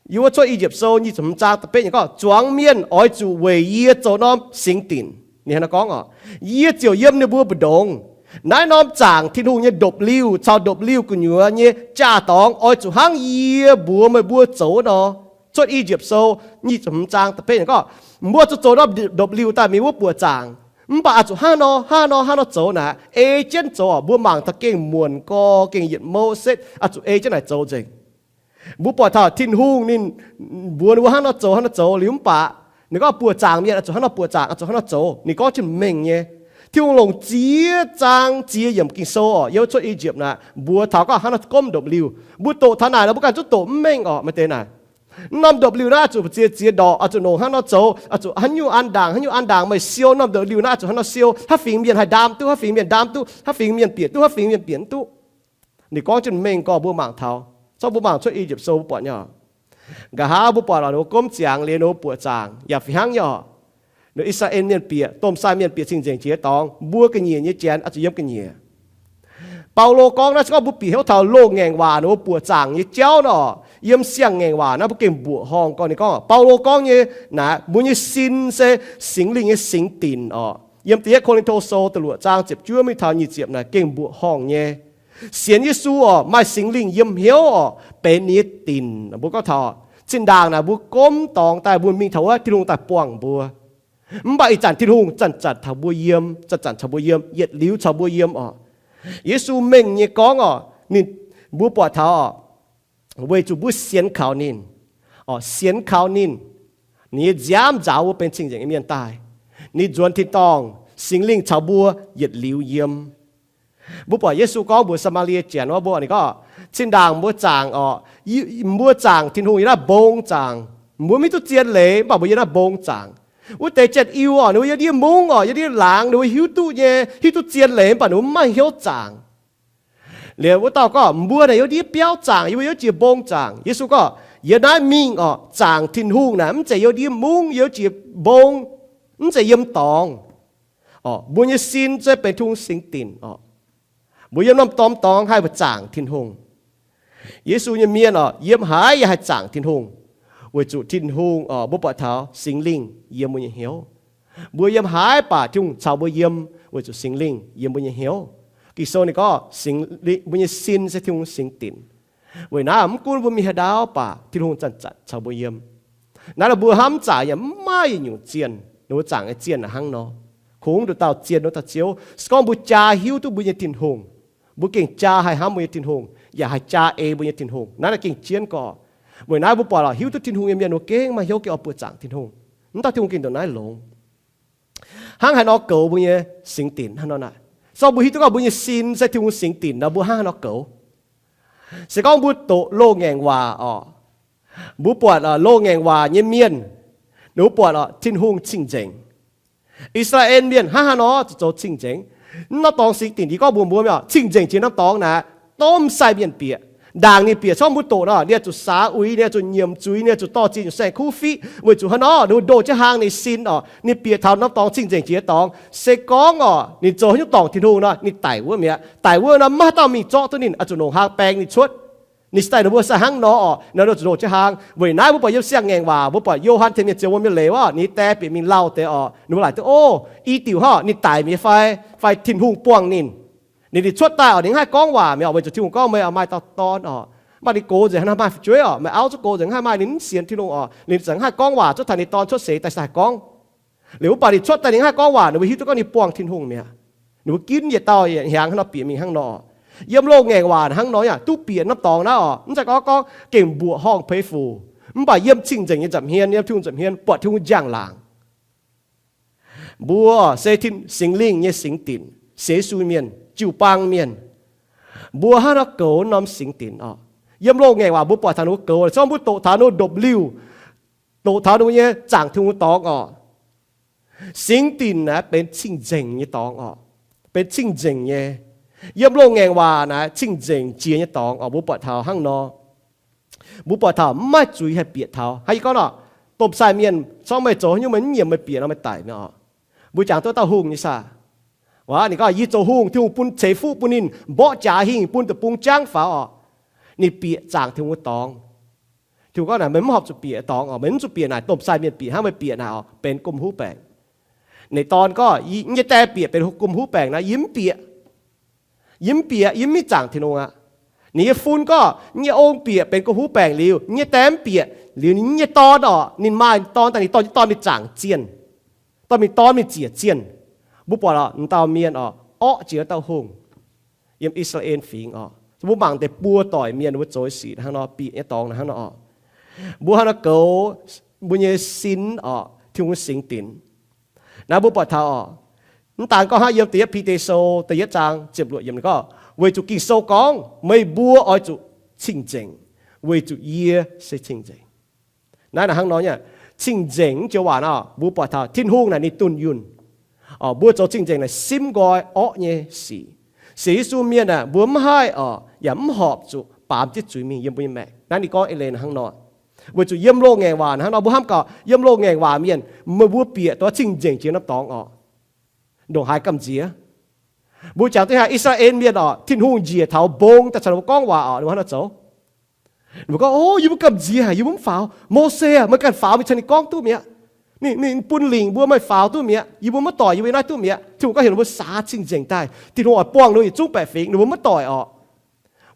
yiem wuov cuotv I^yipv Sou nyic ziepc hmz zaang da'betv nyei gorngv, zuangx mienh oix zuqc weic yie zoux norm singx dinc. Ninh hnangv naaiv gorngv oc, yie ziouc yiem ninh mbuo mbu'ndongx. Naaiv norm zaangc Tin-Hungh nyei ndopv-liuh caux ndopv-liuh gu'nyuoz nyei jaa-dorngx oix zuqc hnangv yie mbuox meih mbuo zoux nor. Cuotv I^yipv Sou nyic ziepc hmz zaang da'betv nyei gorngv, mbuo zuqc zoux norm ndopv-liuh daaih mingh wuov buoqc zaangc. Mv baac oix zuqc hnangv nor, hnangv nor, hnangv nor zoux naaic, ei jienv zoux. Mbuo mangc taux gengh muonc gorx, gengh yietc mouv setv, oix zuqc ei jienv naaic zoux nzengc. Mbuo buatc taux Tin-Hungh ninh mbuox ninh mbuo hnangv nor zoux, hnangv nor zoux liuz mv baac ninh gorngv buoqc zaangc mienh oix zuqc hnangv nor buoqc zaangc, oix zuqc hnangv nor zoux. Ninh gorngv jienv mengh nyei. Tin-Hungh longc ziex zaang ziex yiemc Ging-Sou oc, yiem cuotv I^yipv naaic mbuox taux gorngv hnangv nor gomv ndopv-liuh. Mbuo doqc taux naaic nor mbuo ganh zungv doqc mv mengh oc, maaih deix naaic. Norm ndopv-liuh naaiv oix zuqc ziex ziex ndorqc, oix zuqc longc hnangv nor zoux, oix zuqc haaix nyungc an ndaangc, haaix nyungc an ndaangc meih siou norm ndopv-liuh naaiv oix zuqc hnangv nor siou, haaix fingx mienh haih ndaam duqv, haaix fingx mienh ndaam duqv, haaix fingx mienh bieqc duqv, haaix fingx mienh bieqc mv duqv. Ninh gorngv jienv mengh gorngv mbuo mangc taux, zorqv mbuo mangc cuotv I^yipv Sou mbuo buatc nyei. Nqa'haav mbuo buatc oc, ninh mbuo gomv ziangx liuz ninh mbuo buoqc zaangc yaac fih hnangv nyei oc. Ninh I^saa^laa^en Mienh bieqc, domh sai mienh bieqc cing-nzengc jiex dorngx, mbuo ga'nyiec nyei janx oix zuqc yiem ga'nyiec. Baulo gorngv naaiv se gorngv mbuo bieqc hnyouv taux loz-ngaengc waac ninh mbuo buoqc zaangc nyei jauv nor, yiem siang-ngaengc waac naaiv mbuo gengh mbuoqc horngh gorngv. Ninh gorngv, Baulo gorngv nyei naaic, mbuo nyei sin se Singx Lingh nyei singx dinc oc. Yiem da'yietv Ko^lin^to Sou da'luoqc zaang ziepc juov mingh taux nyic ziepc naaic gengh mbuoqc horngh nyei. Sienx Yesu oc, maaih Singx Lingh yiem hnyouv oc, benx ninh nyei dinc. Mbuo gorngv taux zinh ndaangc naaic mbuo gomv dorngx daaih mbuo mingh taux wuov, Tin-Hungh daaih buangh mbuo. Mv baac ih zanc Tin-Hungh zanc-zanc taux mbuo yiem, zanc-zanc caux mbuo yiem, yietc liuz caux mbuo yiem oc. Yesu mengh nyei gorngv oc, ninh, mbuo buatc taux oc, weic zuqc mbuo sienx kaux ninh, sienx kaux ninh, ninh nyei nziaamv nzaaux mbuo benx cing-nzengc nyei mienh daaih. Ninh nzuonx tin-dorngh, Singx Lingh caux mbuo yietc liuz yiem. Mbuo buatc Yesu gorngv mbuox Saa^maa^lie Janx wuov, mbuo ninh gorngv, Zinh ndaangc mbuo zaangc orqc, mbuo zaangc Tin-Hungh yiem naaiv mbong zaangc. Mbuo mv hiuv duqv zien leiz, mv baac mbuo yiem naaiv mbong zaangc. Wuov deix jien-iu orqc, ninh mbuo yiem ndiev mungv orqc, yiem ndiev laangz, ninh mbuo hiuv duqv nyei, hiuv duqv zien leiz, mv baac ninh mbuo mv maaih hnyouv zaangc. Liuz wuov dauh gorngv, Mbuo naaic yiem ndiev biauv zaangc, yie mbuo yiem jiex mbong zaangc. Yesu gorngv, Yie naaiv mingh orqc, zaangc Tin-Hungh naaic mv zeiz yiem ndiev mungv, yiem jiex mbong, mv zeiz yiem dorngx. Orqc, mbuo nyei sin se benx Tin-Hungh singx dinc orqc. Mbuo yiem norm dorngx haih mbuo zaangc Tin-Hungh. Yesu nyei mienh orqc, yiem haaix yaac haih zaangc Tin-Hungh, weic zuqc Tin-Hungh orqc, mbuo buatc taux Singx Lingh yiem mbuo nyei hnyouv. Mbuo yiem haaix baac Tin-Hungh caux mbuo yiem, weic zuqc Singx Lingh yiem mbuo nyei hnyouv. Ging-Sou ninh gorngv, mbuo nyei sin se Tin-Hungh singx dinc. Weic naaiv mv gunv mbuo mingh haaix ndau baac Tin-Hungh zanc-zanc caux mbuo yiem. Naaiv nor mbuo hnamv zaangc yaac mv maaih yietc nyungc zienh, ninh mbuo zaangc nyei zienh naaic hnangv nor. Kungx nduqc dauh zienh nduqc dauh ziouv. Se gorngv mbuo jaa hiuv duqv mbuo nyei Tin-Hungh, mbuo gengh jaa haih hnamv mbuo nyei Tin-Hungh, yaac haih jaa ei mbuo nyei Tin-Hungh. Naaiv naaic gengh jienv gorqv. Weic naaiv mbuo buatc lorqc, hiuv duqv Tin-Hungh nyei mienh ninh mbuo gengh maaih hnyouv gengh oix buoqc zaangc Tin-Hungh. Mv dauh Tin-Hungh gengh ndongc naaiv longx. Hnangv haaix nor goux mbuo nyei singx dinc hnangv nor naaic. Se gorngv mbuo hiuv duqv gorngv mbuo nyei sin se Tin-Hungh singx dinc nor, mbuo hnangv haaix nor goux? Se gorngv mbuo doqc loz-ngaengc waac orqc, mbuo buatc loz-ngaengc waac nyei mienh, ninh mbuo buatc orqc Tin-Hungh cing-nzengc. I^saa^laa^en Mienh hnangv haaix nor zuqc zoux cing-nzengc? Mv norm dorngx singx dinc, yie gorngv mbuox mbuo mi'aqv, cing-nzengc jiex norm dorngx naaic, domh sai mienh bieqc. Ndaangc ninh bieqc, se gorngv mbuo doqc nor, ninh zuqc saax uix, ninh zuqc nyiemc zuiz, ninh zuqc dorh ziex nyungc saeng-kuv fiqv. Weic zuqc hnangv nor, ninh mbuo ndoh jienv hlang ninh sin orqc, ninh bieqc taux norm dorngx cing-nzengc jiex dorngx. Se gorngv orqc ninh zoux haaix nyungc dorngc Tin-Hungh nor, ninh daic wuov mi'aqv. Daic wuov nor, maiv haaix dauh mingh zorqv duqv ninh, oix zuqc longc hlang baeng ninh cuotv. Ninh se daaih ninh mbuo se hnangv nor orqc, ninh ndoh zuqc ndoh jienv hlang. Weic naaiv mbuo buatc yiem Siang-Ngaengc Waac, mbuo buatc Yo^han Tengx Mienh ziouc wuom nyei leiz wuov, ninh nyei die bieqc mingh lauh deix orqc, ninh mbuo laaic duqv, O, i diuc hnangv ninh daic mi'aqv fai, fai Tin-Hungh buangh ninh? Ninh, ninh cuotv daaih orqc, ninh mv haih gorngv waac mi'aqv orqc, weic zuqc Tin-Hungh gorngv meih oix maaih dauh dorn orqc. Mv baac ninh gox nzengc hnangv haaix maaih fu'jueiv orqc, meih auv zungv gox nzengc hnangv haaix maaih, ninh mv sienx Tin-Hungh orqc, ninh zungv mv haih gorngv waac, cuotv taux ninh dorn cuotv seix daaih se haih gorngv. Liuz mv baac ninh cuotv daaih ninh mv haih gorngv waac, ninh mbuo hiuv duqv gorngv ninh buangh Tin-Hungh mi'aqv. Ninh mbuo ginv yietc dauh yaac hnyangx hnangv nor bieqc mingh hnangv nor. Yiem loz-ngaengc waac hnangv nor yaac duqv bieqc norm dorngx naaiv orqc, mv zeiz gorngv, gorngv gengh mbuoqc horngh peix fuc. Mv baac yiem cing-nzengc nyei nza'hmien, yiem Tin-Hungh nza'hmien buatc Tin-Hungh njang-laangc. Mbuo se Tin, Singx Lingh nyei singx dinc, sienx Yesu mienh, jiu-baang mienh. Mbuo hnangv nor goux norm singx dinc orqc. Yiem loz-ngaengc waac mbuo buatc taux ninh mbuo goux, se gorngv mbuo doqc taux ninh mbuo ndopv-liuh, doqc taux ninh mbuo nyei zaangc Tin-Hungh dorngx orqc. Singx dinc naaiv benx cing-nzengc nyei dorngx orqc, benx cing-nzengc nyei. Yiem loz-ngaengc waac naaiv cing-nzengc jiex nyei dorngx orqc, mbuo buatc taux hnangv nor. Mbuo buatc taux mv maaih zuiz haih bieqc taux. Hnangv yie gorngv nor, domh sai mienh, se gorngv meih zoux haaix nyungc meih mv nyiemc, meih bieqc nor meih daic mi'aqv orqc. Mbuo jangx duqv dauh hungh nyei saah? Waac ninh gorngv, Yie zoux hungh, Tin-Hungh bun ceix fuqv bun ninh mborqv jaax hingh, bun deic-bung jangv faaux orqc. Ninh bieqc zaangc Tin-Hungh nyei dorngx. Tin-Hungh gorngv naaic, Meih mv horpc zuqc bieqc dorngx orqc, meih mv zuqc bieqc naaic domh sai mienh bieqc hnangv meih bieqc naaic orqc, benx gomh huv baengc. Ninh dorn gorngv, Yie nyei die bieqc benx gomh huv baengc naaiv, yie mv bieqc. Yie mv bieqc, yie mv mingh zaangc Tin-Hungh aqv. Ninh nyei fun gorngv, Yie nyei ong bieqc benx gomh huv baengc liuz, yie nyei die mv bieqc. Liuz ninh nyei dorn orqc, ninh maaih dorn daaih, ninh dorh nyei dorn mingh zaangc zienh, dorh mingh dorn mingh ziec zienh. Mbuo buatc lorqc, m'dauh mienh orqc, orqv jiex dauh hungh yiem I^saa^laa^en Fingx orqc. Mbuo mangc deix buo doic mienh mbuo zoux sic hnangv nor, bieqc nyei dorngx hnangv nor orqc. Mbuo hnangv nor goux mbuo nyei sin orqc, Tin-Hungh singx dinc. Naaiv mbuo buatc taux orqc, mv daan gorngv hnangv, yiem da'yietv Bide Sou da'yietv zaang ziepc luoqc yiemc ninh gorngv, Weic zuqc Ging-Sou gorngv, Meih mbuo oix zuqc cing-nzengc, weic zuqc yie se cing-nzengc. Naaiv naaic hnangv nor nyei, cing-nzengc joux waac nor, mbuo buatc taux Tin-Hungh naaic ninh dunh yunh. Orqc, mbuo zoux cing-nzengc naaic simv nqoi orqv nyei sic. Sienx Yesu mienh aah, mbuo mv haih orqc, yaac mv horpc zuqc baamz jienv zuiz mingh yiem mbuo nyei maengc. Naaiv ninh gorngv eix leiz hnangv nor. Weic zuqc yiem loz-ngaengc waac hnangv nor, mbuo hnamv gaax yiem loz-ngaengc waac mienh, meih mbuo bieqc duqv cing-nzengc jiex norm dorngx orqc, ndongc haaix gamh nziex? Mbuo jangx duqv haiz I^saa^laa^en mienh orqc, Tin-Hungh njiec taux mbong daaih caux ninh mbuo gorngv waac orqc, ninh mbuo hnangv nor zoux. Ninh mbuo gorngv, O, yie mbuo gamh nziex haic, yie mbuo mv faaux. Mose aah, meih ganh faaux mingh caux ninh gorngv duqv mi'aqv. Ninh, ninh bun lingc mbuo, meih faaux duqv mi'aqv. Yie mbuo maiv doic, yie mbuo yiem naaiv duqv mi'aqv. Tin-Hungh gorngv heuc ninh mbuo saax cing-nzengc daaih. Tin-Hungh oix buangh ninh mbuo yietc zungv baeqc fingx, ninh mbuo maiv doic orqc.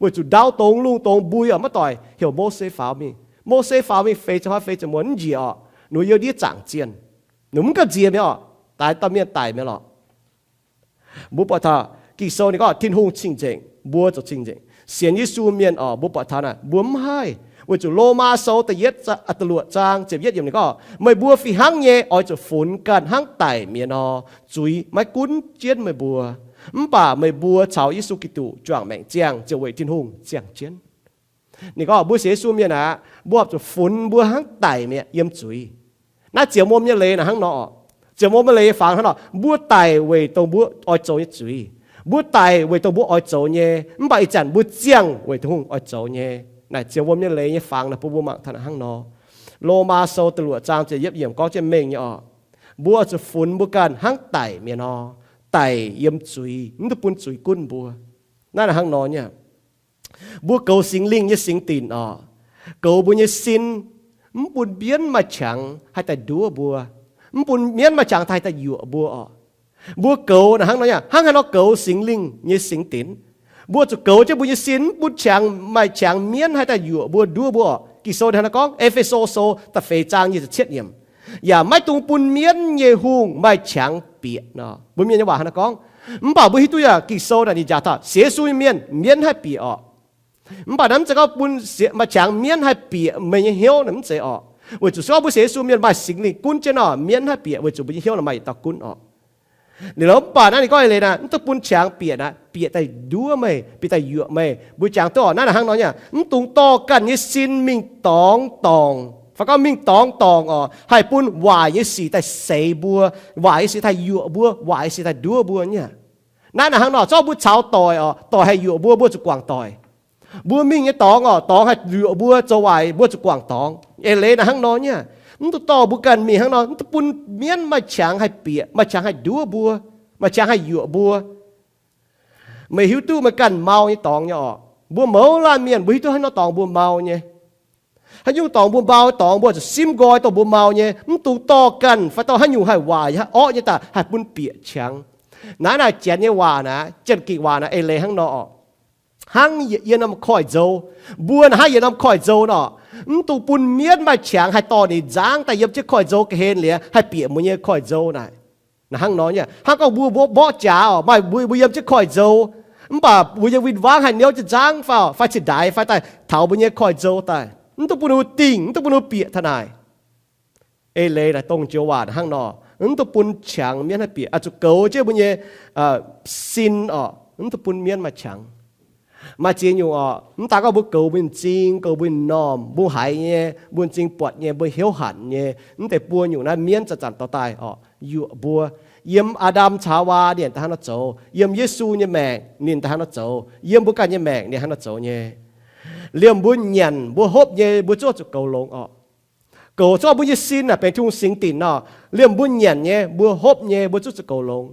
Weic zuqc ndau dongz lungh dongz mbui orqc, maiv doic heuc Mose faaux mingh. Mose faaux mingh feix ziepc hnoi feix ziepc muonz mv njiec orqc, ninh mbuo yiem ndiev zaangc zienh. Ninh mbuo mv gamh nziex mi'aqv orqc, daaih dauh mienh daic mi'aqv lorqc. Mbuo buatc taux Ging-Sou ninh gorngv Tin-Hungh cing-nzengc, mbuo zoux cing-nzengc. Sienx Yesu mienh orqc, mbuo buatc taux naaic mbuo mv haih. Weic zuqc Lomaa Sou da'yietv, da'luoqc zaang ziepc yietv yiemc ninh gorngv, meih mbuo fih hnangv nyei oix zuqc funx ganh hnangv daic mi'aqv nor, zuiz maiv gunv jienv meih mbuo. Mv baac meih mbuo caux Yesu Giduc juangc maengc ziangh ziouc weic Tin-Hungh ziangh jienv. Ninh gorngv mbuo sienx Yesu mienh aqv, mbuo zuqc funx mbuo hnangv daic mi'aqv yiem zuiz. Naaiv zienx wuom nyei leiz naaic hnangv nor oc. Zienx wuom nyei leiz fangx hnangv nor, mbuo daic weic dongh mbuo oix zoux nyei zuiz. Mbuo daic weic dongh mbuo oix zoux nyei, mv baac ih zanc mbuo ziangh weic Tin-Hungh oix zoux nyei. Naaic zienx wuom nyei leiz nyei fangx naaic bun mbuo mangc taux naaic hnangv nor. Lomaa Sou da'luoqc zaang ziepc yietv yiemc gorngv jienv mengh nyei oc. Mbuo zuqc funx mbuo ganh hnangv daic mi'aqv nor, daic yiem zuiz, mv duqv bun zuiz gunv mbuo. Naaiv naaic hnangv nor nyei. Mbuo goux Singx Lingh nyei singx dinc oc, goux mbuo nyei sin, mv bun mienv maaih qangx haih daaih nduov mbuo, mv bun mienv maaih qangx haih daaih yuoqc mbuo oc. Mbuo goux naaic hnangv nor nyei, hnangv haaix nor goux Singx Lingh nyei singx dinc? Mbuo zuqc goux jienv mbuo nyei sin, mv bun qangx, maaih qangx mienv haih daaih yuoqc mbuo, nduov mbuo oc. Ging-Sou hnangv naaiv gorngv, E^fe^so Sou da'feix zaang nyic ziepc cietv yiemc, yaac maiv dungx bun mienv nyei hungh maaih qangx bieqc nor. Mbuo Mienh nyei waac hnangv naaiv gorngv. Mv baac mbuo hiuv duqv yaac Ging-Sou naaic ninh jaax taux sienx Yesu nyei mienh, mienv haih bieqc oc. Mv baac naaiv mv zeiz gorngv bun maaih qangx mienv haih bieqc meih nyei hnyouv naaic, mv zeiz oc. Weic zuqc se gorngv mbuo sienx Yesu mienh maaih Singx Lingh gunv jienv nor, mienv haih bieqc weic zuqc mbuo nyei hnyouv naaic maaih yietc dauh gunv oc. Liuz mv baac naaiv ninh gorngv eix leiz naaic, mv duqv bun qangx bieqc naaic, bieqc daaih nduov meih, bieqc daaih yuoqc meih. Mbuo jangx duqv oc, naaiv naaic hnangv nor nyei, mv dungx dorh ganh nyei sin mingh dorngx dorngc, fai gorngv mingh dorngx dorngc oc, haih bun waaic nyei sic daaih seix mbuo, waaic nyei sic daaih yuoqc mbuo, waaic nyei sic daaih nduov mbuo nyei. Naaiv naaic hnangv nor, zorqv mbuo caux doic oc, doic haih yuoqc mbuo, mbuo zuqc guangc doic. Mbuo mingh nyei dorngx oc, dorngx haih yuoqc mbuo zoux waaic, mbuo zuqc guangc dorngx. Eix leiz naaic hnangv nor nyei, mv dungx dorh mbuo ganh mingh hnangv nor, mv dungx bun mienv maaih qangx haih bieqc, maaih qangx haih nduov mbuo, maaih qangx haih yuoqc mbuo. Meih hiuv duqv meih ganh mau nyei dorngx nyei oc. Mbuo mouz laanh mienh mbuo hiuv duqv haaix nor dorngx mbuo mau nyei. Haaix nyungc dorngx mbuo mau, dorngx mbuo zuqc simv nqoi dongh mbuo mau nyei, mv dungx dorh ganh fai dorh haaix nyungc haih waaic, haih orqv nyei daaih haih bun bieqc qangx. Naaiv naaic janx nyei waac naaic, Janx-Gikc waac naaic eix leiz hnangv nor oc. Hnangv yie norm koiv-nzou, mbuo naaic hnangv yie norm koiv-nzou nor, mv dungx bun mienv maaih qangx haih dorh ninh nzangv daaih yiem jienv koiv-nzou ga'hlen liuz haih bieqc mbuo nyei koiv-nzou naaic. Naaic hnangv nor nyei, hnangv gorngv mbuo mborqv jaax oc, maaih mbuo, mbuo yiem jienv koiv-nzou, mv baac mbuo nyei win-wangv haih niouv jienv nzangv fai, fai cingx ndaix fai daaih taux mbuo nyei koiv-nzou daaih, mv dungx bun ninh dingh, mv dungx bun ninh bieqc taux naaic. Eix leiz naaic dongh joux waac hnangv nor, mv dungx bun qangx mienv haih bieqc, oix zuqc goux jienv mbuo nyei sin oc, mv dungx bun mienv maaih qangx. Maaih ziex nyungc oc, mv daaih gorngv mbuo goux mbuo nyei m'zing, goux mbuo nyei m'normh, mbuo haiz nyei, mbuo m'zing buatc nyei, mbuo hnyouv hanc nyei, mv deix buo nyungc naaiv mienv zanc-zanc dorh daaih oc, yuoqc mbuo. Yiem Aa^ndam caux Haawaa ninh daaih hnangv nor zoux, yiem Yesu nyei maengc ninh daaih hnangv nor zoux, yiem mbuo ganh nyei maengc ninh hnangv nor zoux nyei. Liemh mbuo nyanc mbuo hopv nyei mbuo zungv zuqc goux longx oc. Goux zorqv mbuo nyei sin naaic benx Tin-Hungh singx dinc nor, liemh mbuo nyanc nyei, mbuo hopv nyei, mbuo zungv zuqc goux longx.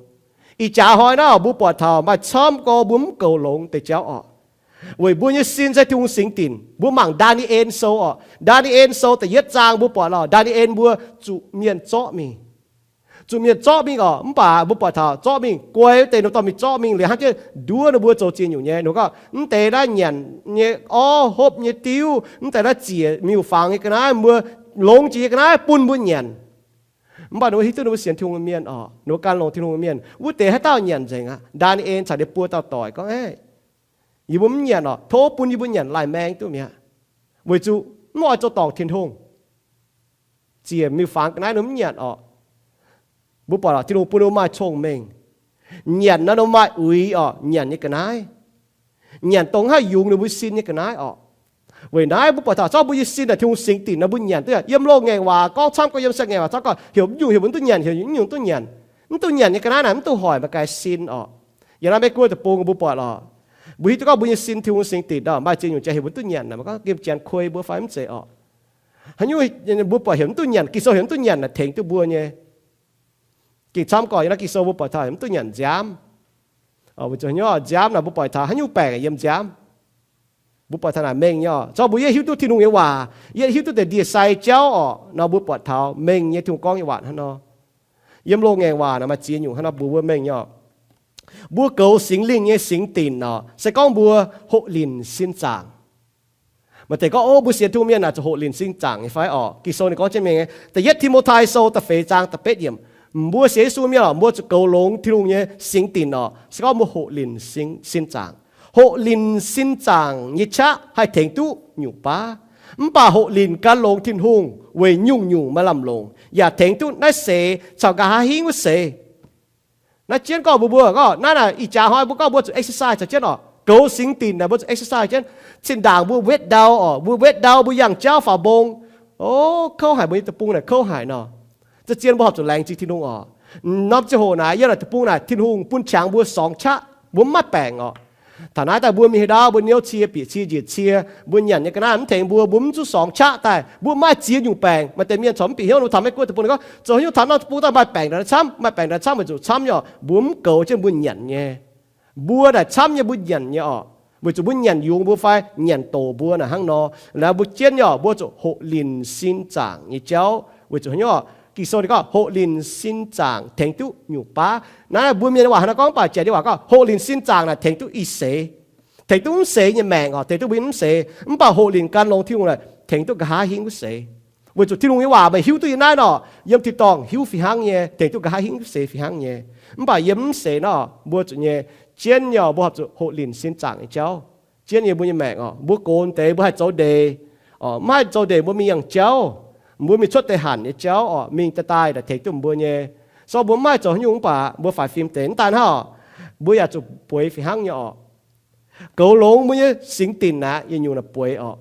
Ih jaax hnoi naaiv mbuo buatc taux maaih camv gorx mbuo mv goux longx deix jauv oc. Weic mbuo nyei sin se Tin-Hungh singx dinc. Mbuo mangc Ndaa^ni^en Sou oc. Ndaa^ni^en Sou da'yietv zaang mbuo buatc lorqc, Ndaa^ni^en mbuo zuqc mienh zorqv mingh. Zuqc mienh zorqv mingh oc, mv baac mbuo buatc taux zorqv mingh guai wuov deix ninh dorh mingh zorqv mingh liuz hnangv jienv nduov ninh mbuo zoux ziex nyungc nyei. Ninh gorngv, mv deix naaiv nyanc nyei orv, hopv nyei diuv, mv deix naaiv ziec miuc-fangx nyei ga'naaiv, mbuo longx jiex nyei ga'naaiv bun mbuo nyanc. Mv baac ninh mbuo hiuv duqv ninh mbuo sienx Tin-Hungh mienh oc, ninh mbuo gan longx Tin-Hungh mienh, wuov deix haaix dauh nyanc nzengc aqv? Ndaa^ni^en caux ninh buo dauh doic gorngv, Yie mbuo mv nyanc oc. Tov bun yie mbuo nyanc laih maeng duqv mi'aqv. Weic zuqc mv oix zoux dorngc Tin-Hungh. Ziec miuc-fangx ga'naaiv ninh mv nyanc oc. Mbuo buatc Tin-Hungh bun ninh mbuo maaih cong-mengh. Nyanc nor ninh mbuo maaih uix oc, nyanc nyei ga'naaiv. Nyanc dongh haih yungz ninh mbuo sin nyei ga'naaiv oc. Weic naaiv mbuo buatc taux zorqv mbuo nyei sin naaic Tin-Hungh singx dinc nor mbuo nyanc duqv yiem loz-ngaengc waac gorngv camv gorx, yiem saeng-ngaengc waac camv gorx, heuc mv nyungc heuc mbuo duqv nyanc, heuc mv nyungc duqv nyanc. Mv duqv nyanc nyei ga'naaiv naaic mv duqv hoic meih gaaix sin oc. Yiem naaiv Meiv Guoqv deic-bung mbuo buatc lorqc, mbuo hiuv duqv gorngv mbuo nyei sin Tin-Hungh singx dinc nor, maaih ziex nyungc jaax heuc mbuo duqv nyanc naaic, mbuo gorngv nqemh janx kuei mbuo fai mv zeiz oc. Haaix nyungc mbuo buatc heuc mv duqv nyanc, Ging-Sou heuc mv duqv nyanc naaic tengx duqv mbuo nyei. Gengh camv gorx yiem naaiv Ging-Sou mbuo buatc taux mv duqv nyanc nziaamv. Nziaamv naaic mbuo buatc taux haaix nyungc baengc yiem nziaamv. Mbuo buatc taux naaic mengh nyei oc. Zorqv mbuo yietv hiuv duqv Tin-Hungh nyei waac, yietv hiuv duqv deix ndie-sai jauv oc, nor mbuo buatc taux mengh nyei Tin-Hungh gorngv nyei waac hnangv nor. Yiem loz-ngaengc waac naaic maaih ziex nyungc hnangv nor mbuox mbuo mengh nyei oc. Mbuo goux Singx Lingh nyei singx dinc oc, se gorngv mbuo hoqc linc sin zaangc. Maaih deix gorngv, o, mbuo sienx Tin-Hungh mienh naaic zuqc hoqc linc sin zaangc nyei fai oc? Ging-Sou ninh gorngv jienv mingh, da'yietv Ti^mo^tai Sou da'feix zaang da'betv yiemc, mbuo sienx Yesu mienh oc, mbuo zuqc goux longx Tin-Hungh nyei singx dinc oc, se gorngv mbuo hoqc linc sin zaangc. Hoqc linc sin zaangc nyei qaqv haih tengx duqv nyungc baav. Mv baac hoqc linc gan longx Tin-Hungh weic nyungc-nyungc maaih lamh longc, yaac tengx duqv naaiv seix caux nqa'haav hingv wuov seix. Naaiv jienv gorngv mbuox mbuo gorngv naaiv naaic ih jaax hnoi mbuo gorngv mbuo zuqc exercise caux jienv oc. Goux singx dinc naaic mbuo zuqc exercise jienv. Zinh ndaangc mbuo wetv ndau oc, mbuo wetv ndau mbuo yangh jauv faaux mbong. O, kouv haic, mbuo nyei deic-bung naaic kouv haic nor. Za'gengh mbuo horpc zuqc laengz zingh Tin-Hungh oc. Norm ziangh hoc naaic yiem naaic deic-bung naaic Tin-Hungh bun qangx mbuo sorngx qaqv, mbuo mv maaih baengc oc. Taux naaiv daaih mbuo mingh haaix ndau mbuo niouv cie, bieqc cie, njiec cie, mbuo nyanc nyei ga'naaiv mv tengx mbuo, mbuo mv zuqc sorngx qaqv daaih, mbuo mv maaih ziex nyungc baengc. Maaih deix mienh corc mv bieqc hnyouv, mbuo taux Meiv Guoqv deic-bung ninh gorngv zoux haaix nyungc taux norm deic-bung daaih maaih baengc naaic camv, maaih baengc naaic camv, weic zuqc camv nyei oc, mbuo mv goux jienv mbuo nyanc nyei. Mbuo naaic camv nyei mbuo nyanc nyei oc, weic zuqc mbuo nyanc yungz mbuo fai nyanc doqc mbuo naaic hnangv nor. Naaiv mbuo jienv nyei oc, mbuo zuqc hoqc linc sin zaangc nyei jauv. Weic zuqc haaix nyungc oc? Ging-Sou ninh gorngv hoqc linc sin zaangc tengx duqv nyungc baav. Naaiv mbuo mienh nyei waac hnangv naaiv gorngv, mv baac janx nyei waac gorngv hoqc linc sin zaangc naaic tengx duqv ih seix, tengx duqv mv seix nyei maengc oc, tengx duqv mbuo nyei mv seix. Mv baac hoqc linc gan longx Tin-Hungh naaic tengx duqv nqa'haav hingv wuov seix. Weic zuqc Tin-Hungh nyei waac meih hiuv duqv yiem naaiv nor, yiem tin-dorngh hiuv fih hnangv nyei, tengx duqv nqa'haav hingv wuov seix fih hnangv nyei. Mv baac yiem mv seix nor, mbuo zuqc nyei, jienv nyei oc, mbuo horpc zuqc hoqc linc sin zaangc nyei jauv. Jienv nyei mbuo nyei maengc oc, mbuo gox deix mbuo haih zoux ndeic, mv haih zoux ndeic mbuo mingh yangh jauv, mbuo mingh cuotv deix hanc nyei jauv oc, mingh daaih daaih naaic tengx duqv mbuo nyei. Sorng mbuo mv haih zoux haaix nyungc mv baac mbuo faix fim deix mv daan hnangv oc, mbuo yaac zuqc bueix fih hnangv nyei oc. Goux longx mbuo nyei singx dinc naaic yietc nyungc naaic bueix oc.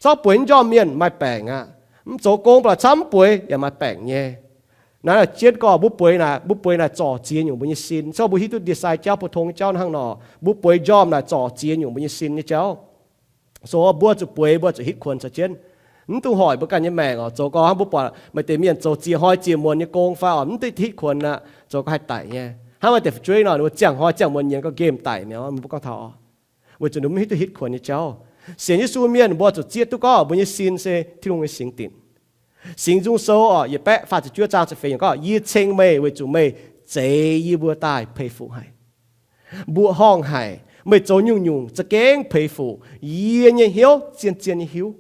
Sorng bueix njormh mienh maaih baengc aqv. Mv zoux gong ba'laqc camv mv bueix yaac maaih baengc nyei. Naaiv jienv gorngv mbuo bueix naaic, mbuo bueix naaic zorc ziex nyungc mbuo nyei sin. Sorng mbuo hiuv duqv ndie-sai jauv, pou-tong nyei jauv hnangv nor, mbuo bueix njormh naaic zorc ziex nyungc mbuo nyei sin nyei jauv. So mbuo zuqc bueix, mbuo zuqc hitv kuonx caux jienv. Mv dungx hoic mbuo ganh nyei maengc oc. Zoux gau hnangv mbuo buatc maaih deix mienh zoux ziex hnoi ziex muonz nyei gong fai oc, mv duqv hitv kuonx aqv, zoux gau haih daic nyei. Hnangv maaih deix fu'jueiv nor, ninh mbuo ziangh hnoi ziangh muonz nyienz gauh nqemh daic mi'aqv, mbuo gorngv taux oc. Weic zuqc ninh mbuo mv hiuv duqv hitv kuonx nyei jauv. Sienx Yesu mienh mbuo zuqc zieqv duqv gorngv mbuo nyei sin se Tin-Hungh nyei singx dinc. Singx Nzung Sou oc, yietc baeqv faah ziepc juov zaang ziepc feix yiemc gorngv, Yie ceng meih weic zuqc meih zeix yie mbuo daaih peix fuqv haic, mbuoqc horngh haic. Meih zoux nyungc-nyungc za'gengh peix fuqv. Yie nyei hnyouv zien-zien nyei hiuv.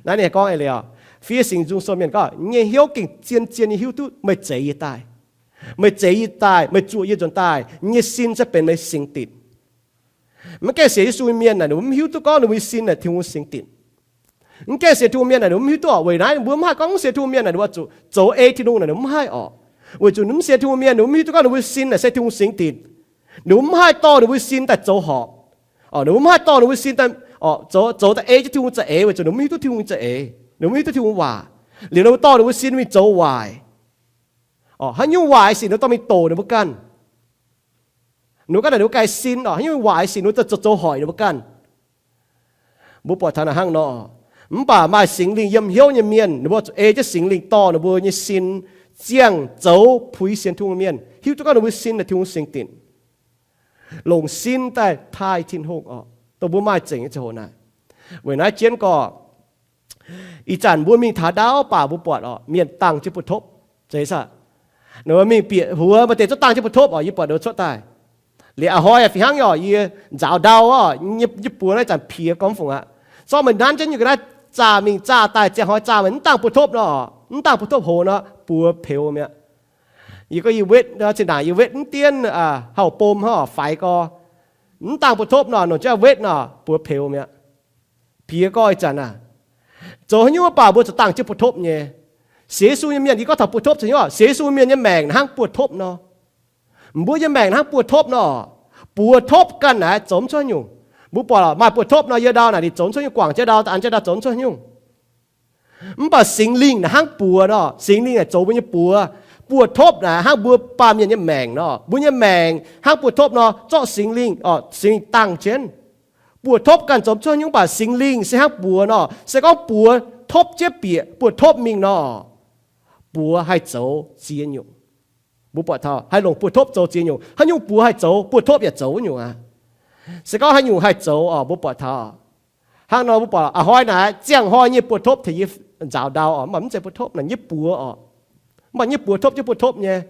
Naaiv ninh gorngv eix leiz oc, fiev Singx Nzung Sou mienh gorngv, nyei hnyouv gengh zien-zien nyei hiuv duqv meih zeix yie daaih. Meih zeix yie daaih, meih zuoqc yie nzuonx daaih, nyei sin se benx meih singx dinc. Mv gaengh sienx Yesu nyei mienh naaic, ninh mbuo mv hiuv duqv gorngv ninh mbuo nyei sin naaic Tin-Hungh singx dinc. Mv gaengh sienx Tin-Hungh mienh naaic, ninh mbuo mv hiuv duqv oc. Weic naaiv ninh mbuo mv haih gorngv mv sienx Tin-Hungh mienh naaic, ninh mbuo zuqc zoux ei Tin-Hungh naaic, ninh mbuo mv haih oc. Weic zuqc ninh mv sienx Tin-Hungh mienh, ninh mbuo mv hiuv duqv gorngv ninh mbuo sin naaic se Tin-Hungh singx dinc. Ninh mbuo mv haih dorh ninh mbuo sin daaih zoux horpc. Ninh mbuo mv haih dorh ninh mbuo sin daaih zoux, zoux daaih ei jienv Tin-Hungh za'eix, weic zuqc ninh mbuo mv hiuv duqv Tin-Hungh za'eix, ninh mbuo mv hiuv duqv Tin-Hungh waac. Liuz ninh mbuo dorh ninh mbuo sin mingh zoux waaic. Haaix nyungc waaic sic ninh mbuo dorh mingh doqc ninh mbuo ganh. Ninh mbuo ganh naaic ninh mbuo ganh sin oc, haaix nyungc waaic sic ninh mbuo zoux, zoux hoic ninh mbuo ganh. Mbuo buatc taux naaic hnangv nor. Mv baac maaih Singx Lingh yiem hnyouv nyei mienh, ninh mbuo zuqc ei jienv Singx Lingh dorh ninh mbuo nyei sin ziangh zoux puix sienx Tin-Hungh mienh, hiuv duqv gorngv ninh mbuo sin naaic Tin-Hungh singx dinc, longc sin daaih taaih Tin-Hungh oc, dongh mbuo maaih zengc nyei ziangh hoc naaic. Weic naaiv jienv gorngv, ih zanc mbuo mingh taux ndaauv baac mbuo buatc oc, mienh dangh jienv buoz-topv, zeiz saah? Ninh mbuo mingh bieqc huox maaih deix zungv dangh jienv buoz-topv oc, yie buatc ninh mbuo cuotv daaih. Liuz a'hnoi fih hnangv oc, yie nzaaux ndau oc, yie buoz naaiv zanc piex gormx fungc aqv. Zorqv meih nanv jienv nyungc ga'naaiv zaah mingh zaah daaih, ziangh hnoi zaah meih mv dangh buoz-topv nor, mv dangh buoz-topv hoc nor, buoz peux mi'aqv. Yie gorngv yie wetv, zinh ndaangc yie wetv mv dienv hauv bom hnangv oc, faix gorx, mv dangh buoz-topv nor, longc jienv wetv nor, buoz peux mi'aqv. Piex gorx ih zanc aac, zoux haaix nyungc baac mbuo zuqc dangh jienv buoz-topv nyei. Sienx Yesu nyei mienh, yie gorngv taux buoz-topv caux nyungc, sienx Yesu mienh nyei maengc hnangv buoz-topv nor. Mbuo nyei maengc hnangv buoz-topv nor. Buoz-topv ganh naaic zoux mv cuotv nyungc. Mbuo buatc maaih buoz-topv nor, yiem ndau naaic ninh zoux mv cuotv nyungc, guangc jienv ndau, an jienv ndau zoux mv cuotv nyungc. Mv baac Singx Lingh naaic hnangv buoz nor, Singx Lingh naaic zoux mbuo nyei buoz. Buoz-topv naaic hnangv mbuo baamh mienh nyei maengc nor, mbuo nyei maengc hnangv buoz-topv nor, zorqv Singx Lingh, Singx Lingh dangh jienv. Buoz-topv ganh zoux mv cuotv nyungc, mv baac Singx Lingh se hnangv buoz nor, se gorngv buoz topv jienv bieqc buoz-topv mingh nor, buoz haih zoux ziex nyungc. Mbuo buatc taux haih longc buoz-topv zoux ziex nyungc. Haaix nyungc buoz haih zoux, buoz-topv yaac zoux nyungc aqv. Se gorngv haaix nyungc haih zoux oc, mbuo buatc taux hnangv nor, mbuo buatc a'hnoi naaic, ziangh hnoi nyei buoz-topv tengx yie nzaaux ndau oc, mv baac mv zeiz buoz-topv naaic, nyei buoz oc. Mv baac nyei buoz topv jienv buoz-topv nyei.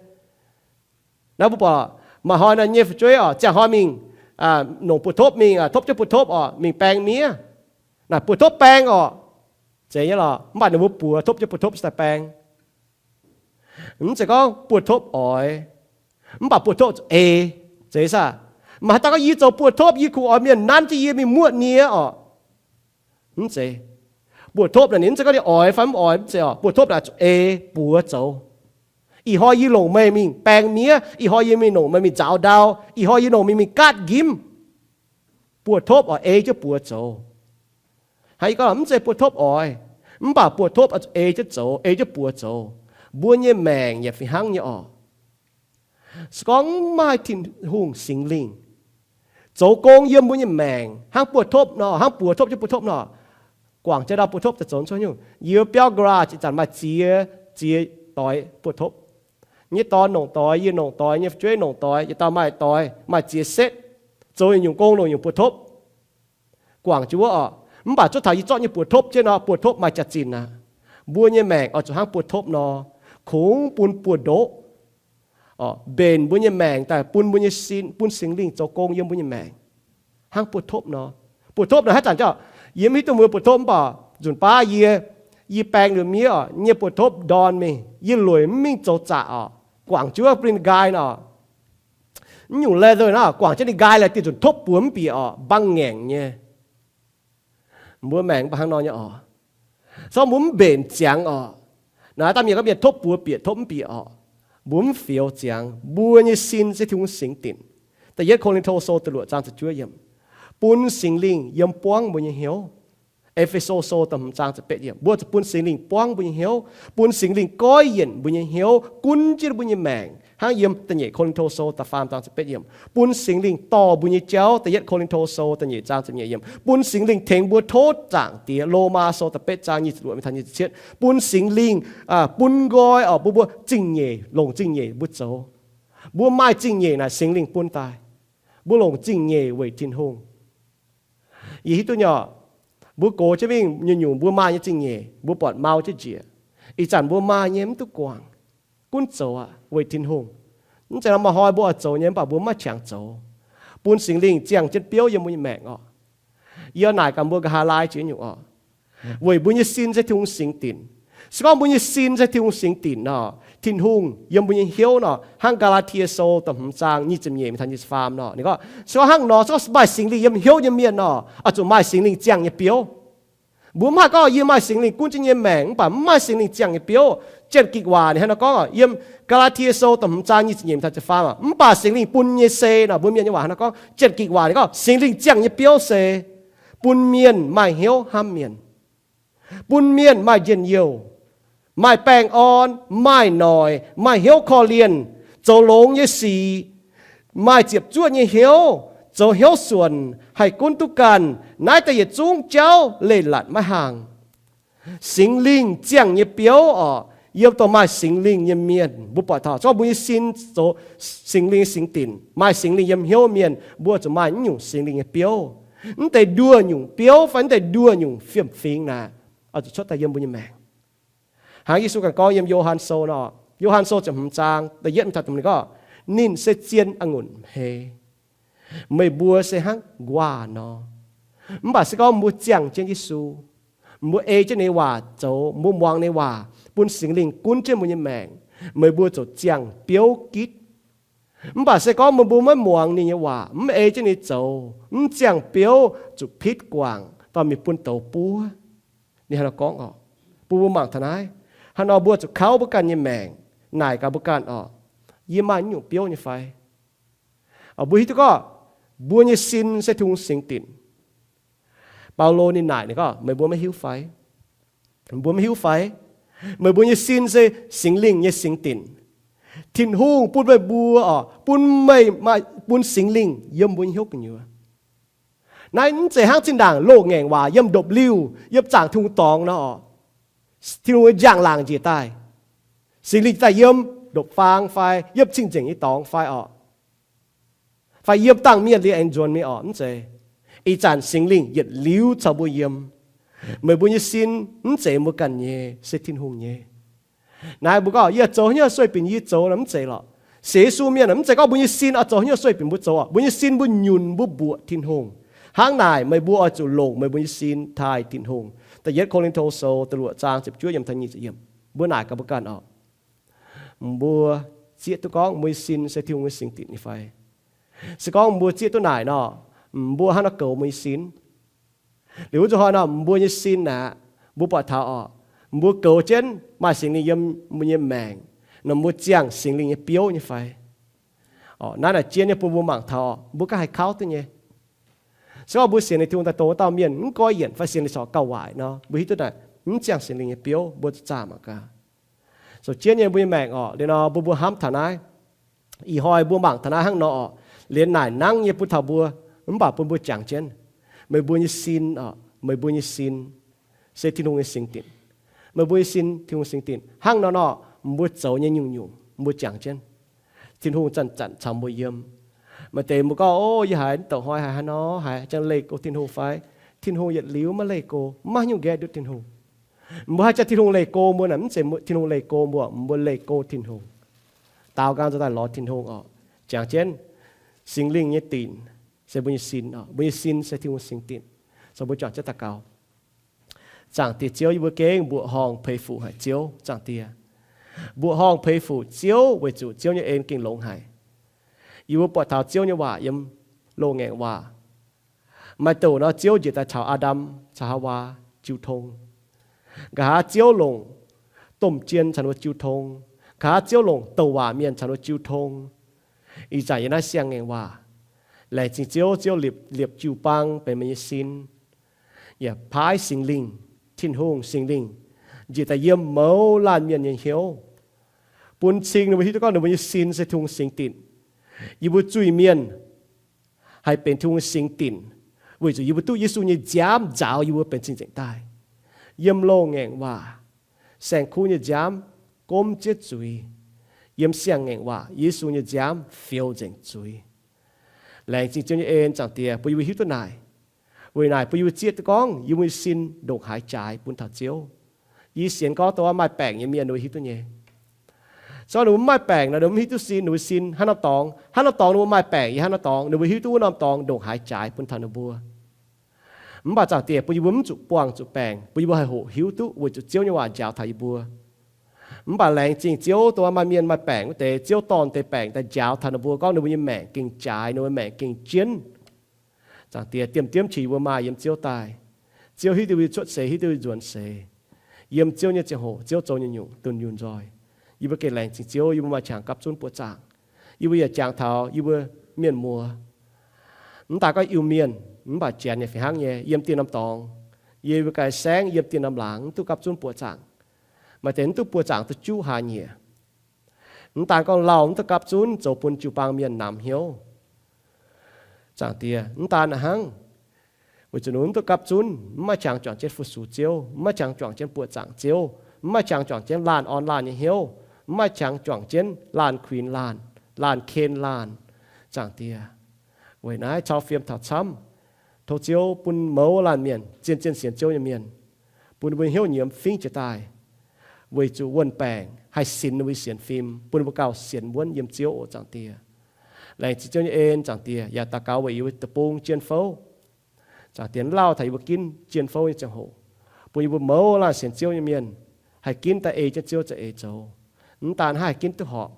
Naaiv mbuo buatc maaih hnoi naaic nyei fu'jueiv oc, ziangh hnoi mingh longc buoz-topv mingh, topv jienv buoz-topv oc, mingh baeng miev. Naaic buoz-topv baeng oc, zeiz nyei lorqc. Mv baac ninh mbuo buoz topv jienv buoz-topv cingx daaih baeng. Mv zeiz gorngv buoz-topv oix, mv baac buoz-topv zuqc ei, zeiz saah? Maaih haaix dauh gorngv yie zoux buoz-topv, yie kungx oix mienh nanv jienv yie mingh muoqv nie oc. Mv zeiz. Buoqc topv naaic ninh mv zeiz gorngv ninh oix fai mv oix, mv zeiz oc. Buoqc topv naaic zuqc ei buoz zoux. Ih hnoi yie longc meih mingh baeng miev, ih hnoi yie mingh longc meih mingh nzaaux ndau, ih hnoi yie longc meih mingh gaatv njimv. Buoqc topv oix ei jienv buoz zoux. Hnangv yie gorngv mv zeiz buoqc topv oix, mv baac buoqc topv oix zuqc ei jienv zoux, ei jienv buoz zoux. Mbuo nyei maengc yaac fih hnangv nyei oc. Se gorngv mv maaih Tin-Hungh Singx Lingh zoux gong yiem mbuo nyei maengc, hnangv buoz topv nor, hnangv buoz topv jienv buoz topv nor, guangc jiex ndau buoz topv daaih zoux cuotv nyungc. Yie biauv garage ih zanc maaih ziex, ziex doix buoz topv. Nyei dorn longc doix, yie longc doix, nyei fu'jueiv longc doix, yietc dauh maaih doix, maaih ziex setv, zoux nyungc gong longc nyungc buoz topv. Guangc jienv wuov oc. Mv baac zuov taux yie zorqv nyei buoz topv jienv nor, buoz topv maaih jaax-zinh aqv. Mbuo nyei maengc oix zuqc hnangv buoz topv nor, kungx bun buoz-ndoqv mbenc mbuo nyei maengc daaih bun mbuo nyei sin, bun Singx Lingh zoux gong yiem mbuo nyei maengc. Hnangv buoz topv nor. Buoz topv nor haaix zanc jauv, yie mv hiuv duqv mbuo buoz topv mv baac nzunc baav yie, yie baeng liuz miev oc, nyei buoz topv ndorn mingh, yie lueic mv mingh zoux zaqc oc. Guangc jienv wuov bun ninh nqaai nor. Mv nyungc leather nor, guangc jienv ninh nqaai laaix dieh nzunc topv buoz mv bieqc oc, mbang ngaengc nyei. Mbuo maengc mv baac hnangv nor nyei oc. Se gorngv mbuo mv mbenc ziangx oc, naaiv dangh mienh gorngv mienh topv buoz bieqc topv mv bieqc oc. Mbuo mv fioux ziangx, mbuo nyei sin se Tin-Hungh singx dinc. Da'yietv Ko^lin^to Sou da'luoqc zaang ziepc juov yiemc, bun Singx Lingh yiem buangv mbuo nyei hnyouv. E^fe^so Sou da'hmz zaang ziepc betv yiemc, mbuo zuqc bun Singx Lingh buangv mbuo nyei hnyouv, bun Singx Lingh goiv yienc mbuo nyei hnyouv, gunv jienv mbuo nyei maengc, hnangv yiem da'nyeic Ko^lin^to Sou da'faam zaang ziepc betv yiemc, bun Singx Lingh dorh mbuo nyei jauv, da'yietv Ko^lin^to Sou da'nyeic zaang ziepc nyeic yiemc, bun Singx Lingh tengx mbuo tov Zaangc Diex, Lomaa Sou da'betv zaang nyic ziepc luoqc mingh taux nyic ziepc cietv, bun Singx Lingh, aa, bun nqoi oc, bun mbuo zingh nyeic, longc zingh nyeic mbuo zoux. Mbuo maaih zingh nyeic naaic Singx Lingh bun daaih. Mbuo longc zingh nyeic weic Tin-Hungh. Yie hiuv duqv nyei oc, mbuo gox jienv mingh nyungc-nyungc mbuo maaih nyei zingh nyeic, mbuo buatc mau jienv njiec. Ih zanc mbuo maaih nyei mv duqv guangc, gunv zoux aqv weic Tin-Hungh. Mv zeiz nor maaih hnoi mbuo oix zoux nyei mv baac mbuo mv maaih qangx zoux. Bun Singx Lingh ziangh jienv biouv yiem mbuo nyei maengc oc. Yie naaic gaax mbuo nqa'haav laai jiex nyungc oc, weic mbuo nyei sin se Tin-Hungh singx dinc. Se gorngv mbuo nyei sin se Tin-Hungh singx dinc nor, Tin-Hungh yiem mbuo nyei hnyouv nor, hnangv Gaa^laa^tie Sou da'hmz zaang nyic ziepc nyeic mingh taux nyic ziepc faam nor, ninh gorngv, se gorngv hnangv nor, se gorngv maaih Singx Lingh yiem hnyouv nyei mienh nor, oix zuqc maaih Singx Lingh ziangh nyei biouv. Mbuo mv haih gorngv yie maaih Singx Lingh gunv jienv nyei maengc mv baac mv maaih Singx Lingh ziangh nyei biouv. Janx-gikc waac ninh hnangv nor gorngv yiem Gaa^laa^tie Sou da'hmz zaang nyic ziepc nyeic mingh taux ziepc faam, mv baac Singx Lingh bun nyei se nor, mbuo mienh nyei waac hnangv nor gorngv, Janx-gikc waac ninh gorngv Singx Lingh ziangh nyei biouv se bun mienh maaih hnyouv hnamv mienh, bun mienh maaih njien-youh, maaih baengh orn, maaih noic, maaih hnyouv korv-lienh, zoux longx nyei sic, maaih ziepc zuoqv nyei hnyouv, zoux hnyouv suonc, haih gunv duqv ganh. Naaiv deix yietc zungv jauv leiz-latc maiv haangh. Singx Lingh ziangh nyei biouv oc, yiem dongh maaih Singx Lingh nyei mienh. Mbuo buatc taux se gorngv mbuo nyei sin zoux Singx Lingh singx dinc, maaih Singx Lingh yiem hnyouv mienh, mbuo zuqc maaih naaiv nyungc Singx Lingh nyei biouv. Mv deix nduoh nyungc biouv fai mv deix nduoh nyungc fiem-fingx naaic, oix zuqc cuotv daaih yiem mbuo nyei maengc. Hnangv Yesu ganh gorngv yiem Yo^han Sou nor, Yo^han Sou ziepc hmz zaang da'yietv mingh taux da'hmz gorngv, ninh se zien a'ngunc hmei. Meih mbuo se hnangv nquaah nor. Mv baac se gorngv mbuo ziangh jienv Yesu, mbuo ei jienv ninh nyei waac zoux, mbuo muangx ninh nyei waac, bun Singx Lingh gunv jienv mbuo nyei maengc, meih mbuo ziouc ziangh biouv gitv. Mv baac se gorngv meih mbuo maiv muangx ninh nyei waac, mv ei jienv ninh zoux, mv ziangh biouv, zuqc pitv guangc, dorh mingh bun douz buov. Ninh hnangv nor gorngv oc. Bun mbuo mangc taux naaiv, hnangv nor mbuo zuqc kauv mbuo ganh nyei maengc, naaic gaax mbuo ganh oc, yie maaih naaiv nyungc biouv nyei fai? Mbuo hiuv duqv gorngv mbuo nyei sin se Tin-Hungh singx dinc. Baulo ninh naaic ninh gorngv, meih mbuo maiv hiuv fai? Mbuo maiv hiuv fai? Meih mbuo nyei sin se Singx Lingh nyei singx dinc. Tin-Hungh bun meih mbuo oc, bun meih maaih, bun Singx Lingh yiem mbuo nyei hnyouv gu'nyuoz. Naaiv mv zeiz hnangv zinh ndaangc loz-ngaengc waac yiem ndopv-liuh, yiem zaangc Tin-Hungh dorngx nor oc. Tin-Hungh njang-laangc njiec daaih, Singx Lingh daaih yiem ndopv-faang fai yiem cing-nzengc nyei dorngx fai oc, fai yiem dangh mienh liuz aengx nzuonx mingh oc, mv zeiz. Ih zanc Singx Lingh yietc liuz caux mbuo yiem. Meih mbuo nyei sin mv zeiz mbuo ganh nyei, se Tin-Hungh nyei. Naaiv mbuo gorngv, yie zoux haaix nyungc sueih binc yie zoux nor, mv zeiz lorqc. Sienx Yesu mienh mv zeiz gorngv mbuo nyei sin oix zoux haaix nyungc sueih binc mbuo zoux oc. Mbuo nyei sin mbuo nyunc mbuo mbuoqc Tin-Hungh. Hnangv naaic meih mbuo oix zuqc longc meih mbuo nyei sin taaih Tin-Hungh. Da'yietv Ko^lin^to Sou da'luoqc zaang ziepc juov yiemc taux nyic ziepc yiemc. Mbuo naaic gaax mbuo ganh oc, mbuo zieqv duqv gorngv mbuo nyei sin se Tin-Hungh nyei singx dinc nyei fai? Se gorngv mbuo zieqv duqv naaic nor, mbuo hnangv naaiv goux mbuo nyei sin. Liuz wuov zuqc hnoi nor, mbuo nyei sin aqv, Mbuo buatc taux orqc, mbuo goux jienv maaih Singx Lingh yiem mbuo nyei maengc nor, mbuo ziangh Singx Lingh nyei biouv nyei fai? Orqc, naaiv naaic zien nyei bun mbuo mangc taux orqc, mbuo ganh haih kauv duqv nyei. Se gorngv mbuo sienx ninh Tin-Hungh daaih dongh wuov dauh mienh mv goiv yienc fai sienx ninh corc gauh waaic nor, mbuo hiuv duqv naaic mv ziangh Singx Lingh nyei biouv, mbuo zaah mangc gaax. Zoux jienv nyei mbuo nyei maengc orqc, liuz nor mbuo mbuo hnamv taux naaiv. Ih hnoi mbuo mangc taux naaiv hnangv nor orqc, liemh naaic nangv nyei bun taux mbuo, mv baac bun mbuo jangx jienv, meih mbuo nyei sin orqc, meih mbuo nyei sin se Tin-Hungh nyei singx dinc. Meih mbuo nyei sin Tin-Hungh singx dinc. Hnangv nor nor, mbuo zoux nyei nyungc-nyungc mbuo jangx jienv, Tin-Hungh zanc-zanc caux mbuo yiem. Maaih deix mbuo gorngv, o, yie haiz douc hnoi haiz haaix nor haiz jangx leih go Tin-Hungh fai? Tin-Hungh yietc liuz maiv leih go, maiv nyungc nqaeqv ndutv Tin-Hungh. Mbuo haih jangx Tin-Hungh leih go mbuo naaic, mv zeiz Tin-Hungh leih go mbuo, mbuo leih go Tin-Hungh. Daaux nqaang nzuonx daaih lorz Tin-Hungh orqc, jangx jienv Singx Lingh nyei dinc se mbuo nyei sin orqc. Mbuo nyei sin se Tin-Hungh singx dinc. So mbuo juangc jienv daux gaux. Zaangc Diex Ziouv, yie mbuo gengh mbuoqc horngh peix fuc haic Ziouv. Zaangc Diex, mbuoqc horngh peix fuc Ziouv weic zuqc Ziouv nyei en gengh longx haic. Yie mbuo buatc taux Ziouv nyei waac yiem Loz-Ngaengc Waac. Maaih douc nor Ziouv njiec daaih caux Aa^ndam caux Haawaa jiu tong. Nqa'haav Ziouv longc domh jien caux ninh mbuo jiu tong. Nqa'haav Ziouv longc douc waac mienh caux ninh mbuo jiu tong. Ih zanc yiem naaiv Siang-Ngaengc Waac, laengz zingh Ziouv, Ziouv liepc, liepc jiu-baang benx meih nyei sin, yaac paaiv Singx Lingh, Tin-Hungh Singx Lingh, njiec daaih yiem mouz laanh mienh nyei hnyouv, bun cing ninh mbuo hiuv duqv gorngv ninh mbuo nyei sin se Tin-Hungh singx dinc. Yie mbuo zuiz-mienh haih benx Tin-Hungh singx dinc, weic zuqc yie mbuo duqv Yesu nyei nziaamv nzaaux yie mbuo benx cing-nzengc daaih. Yiem Loz-Ngaengc Waac, saeng-kuv nyei nziaamv gomv jienv zuiz. Yiem Siang-Ngaengc Waac, Yesu nyei nziaamv fioux nzengc zuiz. Laengz zingh Ziouv nyei en, Zaangc Diex, bun yie mbuo hiuv duqv naaic. Weic naaic bun yie mbuo zieqv duqv gorngv yie mbuo nyei sin ndongc haaix jaaix bun taux Ziouv. Yie sienx gorngv dongh wuov maaih baengc nyei mienh ninh mbuo hiuv duqv nyei. Se gorngv ninh mbuo mv maaih baengc nor, ninh mbuo mv hiuv duqv sin, ninh mbuo sin haaix norm dorngx, haaix norm dorngx ninh mbuo maaih baengc yie haaix norm dorngx, ninh mbuo hiuv duqv wuov norm dorngx ndongc haaix jaaix bun taux ninh mbuo. Mv baac Zaangc Diex, bun yie mbuo mv zuqc buangh zuqc baengc, bun yie mbuo haih hoqc hiuv duqv weic zuqc Ziouv nyei waac njaaux taux yie mbuo. Mv baac laengz zingh Ziouv, dongh maaih mienh maaih baengc wuov deix, Ziouv dorh deix baengc daaih njaaux taux ninh mbuo, gorngv ninh mbuo nyei maengc gengh jaaix, ninh mbuo maengc gengh jienv. Zaangc Diex, diemv-diemv qiex yie mbuo maaih yiem Ziouv daaih. Ziouv hiuv duqv yie mbuo cuotv seix, hiuv duqv yie mbuo nzuonx seix. Yiem Ziouv nyei ziangh hoc, Ziouv zoux nyungc-nyungc dunh yunh nzoih. Yie mbuo gengh laengz zingh Ziouv, yie mbuo maaih qangx gapv zunv buoqc zaangc. Yie mbuo yaac jangx taux yie mbuo mienh muoz, mv daan gorngv Iu-Mienh, mv baac Janx yaac fih hnangv nyei, yiem dieh norm dorngx. Yie mbuo ganh saengv yiem dieh norm laangz mv duqv gapv zunv buoqc zaangc. Maaih deix mv duqv buoqc zaangc duqv juqv hlaax nyieqc. Mv daan gorngv lauh mv duqv gapv zunv zoux bun jiu-baang mienh namx hnyouv. Zaangc Diex, mv daan hnangv, weic zuqc ninh mv duqv gapv zunv, mv maaih qangx juangc jienv fu-sux Ziouv, mv maaih qangx juangc jienv buoqc zaangc Ziouv, mv maaih qangx juangc jienv laanh orn laanh nyei hnyouv, mv maaih qangx juangc jienv laanh kuinx laanh, laanh ken laanh. Zaangc Diex, weic naaiv cau fiem taux camv, tov Ziouv bun mouz laanh mienh, zien-zien sienx Ziouv nyei mienh, bun ninh mbuo hnyouv nyiemz fingv jiez daaih, weic zuqc wuonh baengc haih sinx ninh mbuo sienx fim, bun ninh mbuo gauh sienx wuonv yiem Ziouv oc, Zaangc Diex. Laengz zingh Ziouv nyei en, Zaangc Diex, yaac daux gaux weic yie mbuo deic-bung jien fouv. Zaangc Diex, lauh taux yie mbuo ginv jien fouv nyei ziangh hoc, bun yie mbuo mouz laanh sienx Ziouv nyei mienh haih ginv daaih ei jienv Ziouv za'eix zoux. Mv daan hnangv haih ginv duqv horpc,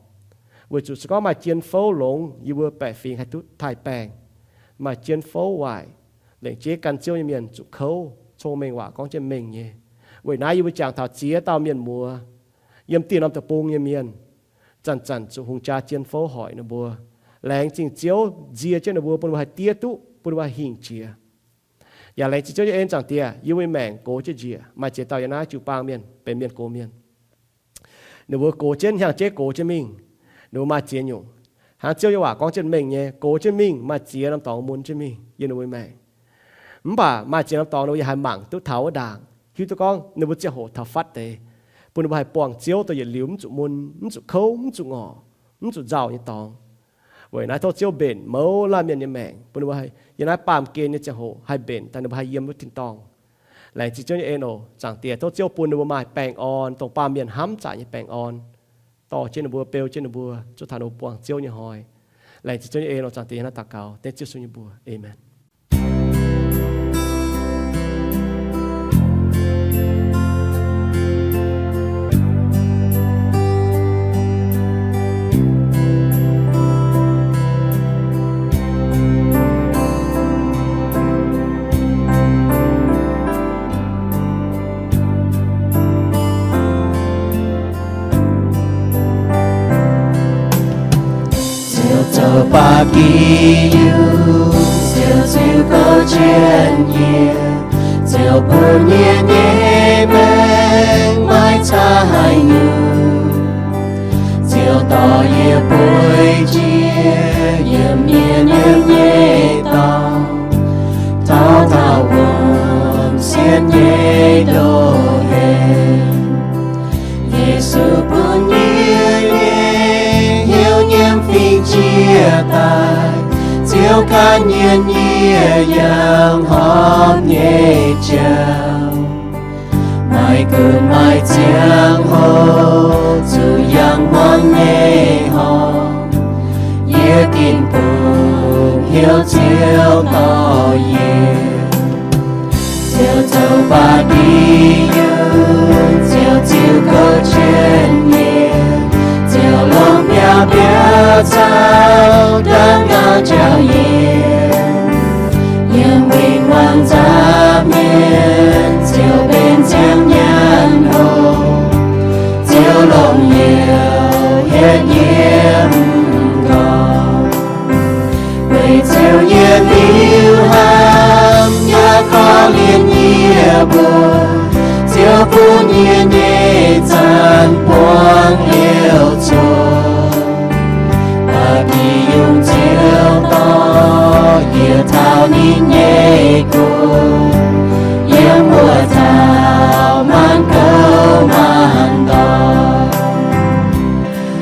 weic zuqc se gorngv maaih jien fouv longx, yie mbuo baeqc fingx haih duqv taaih baengh. Maaih jien fouv waaic, lengc jeiv gan Ziouv nyei mienh zuqc kouv, cong-mengh waac gorngv jienv mengh nyei. Weic naaiv yie mbuo jangx taux ziex dauh mienh muoz, yiem dieh norm deic-bung nyei mienh, zanc-zanc zuqc hungh jaa jien fouv hoic ninh mbuo. Laengz zingh Ziouv nzie jienv ninh mbuo, bun ninh mbuo haih diev duqv, bun ninh mbuo haih hingh jiex. Yaac laengz zingh Ziouv nyei en, Zaangc Diex, yie mbuo nyei maengc gox jienv njiec, maaih ziex dauh yiem naaiv jiu-baang mienh benx mienh gox mienh. Ninh mbuo gox jienv, hnyangx-jeiv gox jienv mingh, ninh mbuo maaih ziex nyungc. Hnangv Ziouv nyei waac gorngv jienv mengh nyei, gox jienv mingh, maaih ziex norm dorngx mun jienv mingh yiem ninh mbuo maengc. Mv baac maaih ziex norm dorngx ninh mbuo yaac haih mangc duqv taux wuov ndaangc, hiuv duqv gorngv ninh mbuo ziangh hoc taux fatv deix, bun ninh mbuo haih buangh Ziouv dongh yietc liuz mv zuqc mun, mv zuqc kouv, mv zuqc ngorc, mv zuqc nzauh nyei dorngx. Weic naaiv tov Ziouv mbenc mouz laanh mienh nyei maengc, bun ninh mbuo yiem naaiv baamh gen nyei ziangh hoc haih mbenc daaih ninh mbuo haih yiem wuov tin-dorngh. Laengz zingh Ziouv nyei en oc. Zaangc Diex, tov Ziouv bun ninh mbuo maaih baengh orn, dongh baamh mienh hnamv zaqc nyei baengh orn, dorh jienv ninh mbuo, beu jienv ninh mbuo, zuov taux ninh mbuo buangh Ziouv nyei hnoi. Laengz zingh Ziouv nyei en oc, Zaangc Diex, yiem naaiv daux gaux dengv Ziouv Yesu nyei mbuox. Aamen. Yie, Ziouv bun yie nyei maengc maiv cai haaix nyungc. Ziouv dorh yie bueix jiex yiem yie nyiemc nyei dorngx, taux daauh wuom sienx nyei ndoqv heix. Yesu bun yie nyei hnyouv nyiemc fingx jiex daaih. Ziouv gan yie nyie yangh horpc nyei jauv, maiv gunv maaih ziangh hoc zuqc yangh muangx nyei horc. Yie dinc bungx hnyouv Ziouv dorh yie. Ziouv zoux ba'di yungh, Ziouv ziux gouv jienv yie, Ziouv longc biauv-biauv caux ndaangc gauh njaaux yie. Yiem win-wangv nza'hmien Ziouv benx ziangh nyaanh hlo, Ziouv longc youz hietv yie m'nqorngv. Weic Ziouv yietc liuz hnamv yaac korv-lienh yie mbuo, Ziouv bun yie nyei zanc buangv liouh cuotv. Ba'di yungh Ziouv dorh yie taux ninh nyei guoqv, yiem wuov taux maanc gouv maanc ndortv.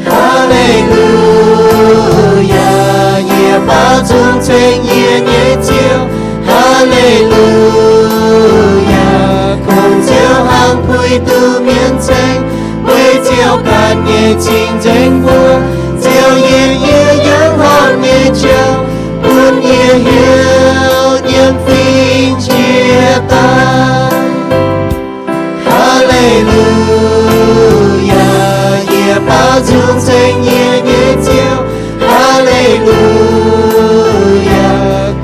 Haa-lee-lu-yaa, yie baaux nzung ceng yie nyei Ziouv. Haa-lee-lu-yaa, kungx Ziouv hnangv puix duqv mienh ceng, weic Ziouv ganh nyei cing-nzengc mbuo. Ziouv yietc yie yangh horpc nyei jauv, bun yie hnyouv nyiemc fingx jiex daaih. Haa-lee-lu-yaa, yie baaux nzung ceng yie nyei Ziouv. Haa-lee-lu-yaa,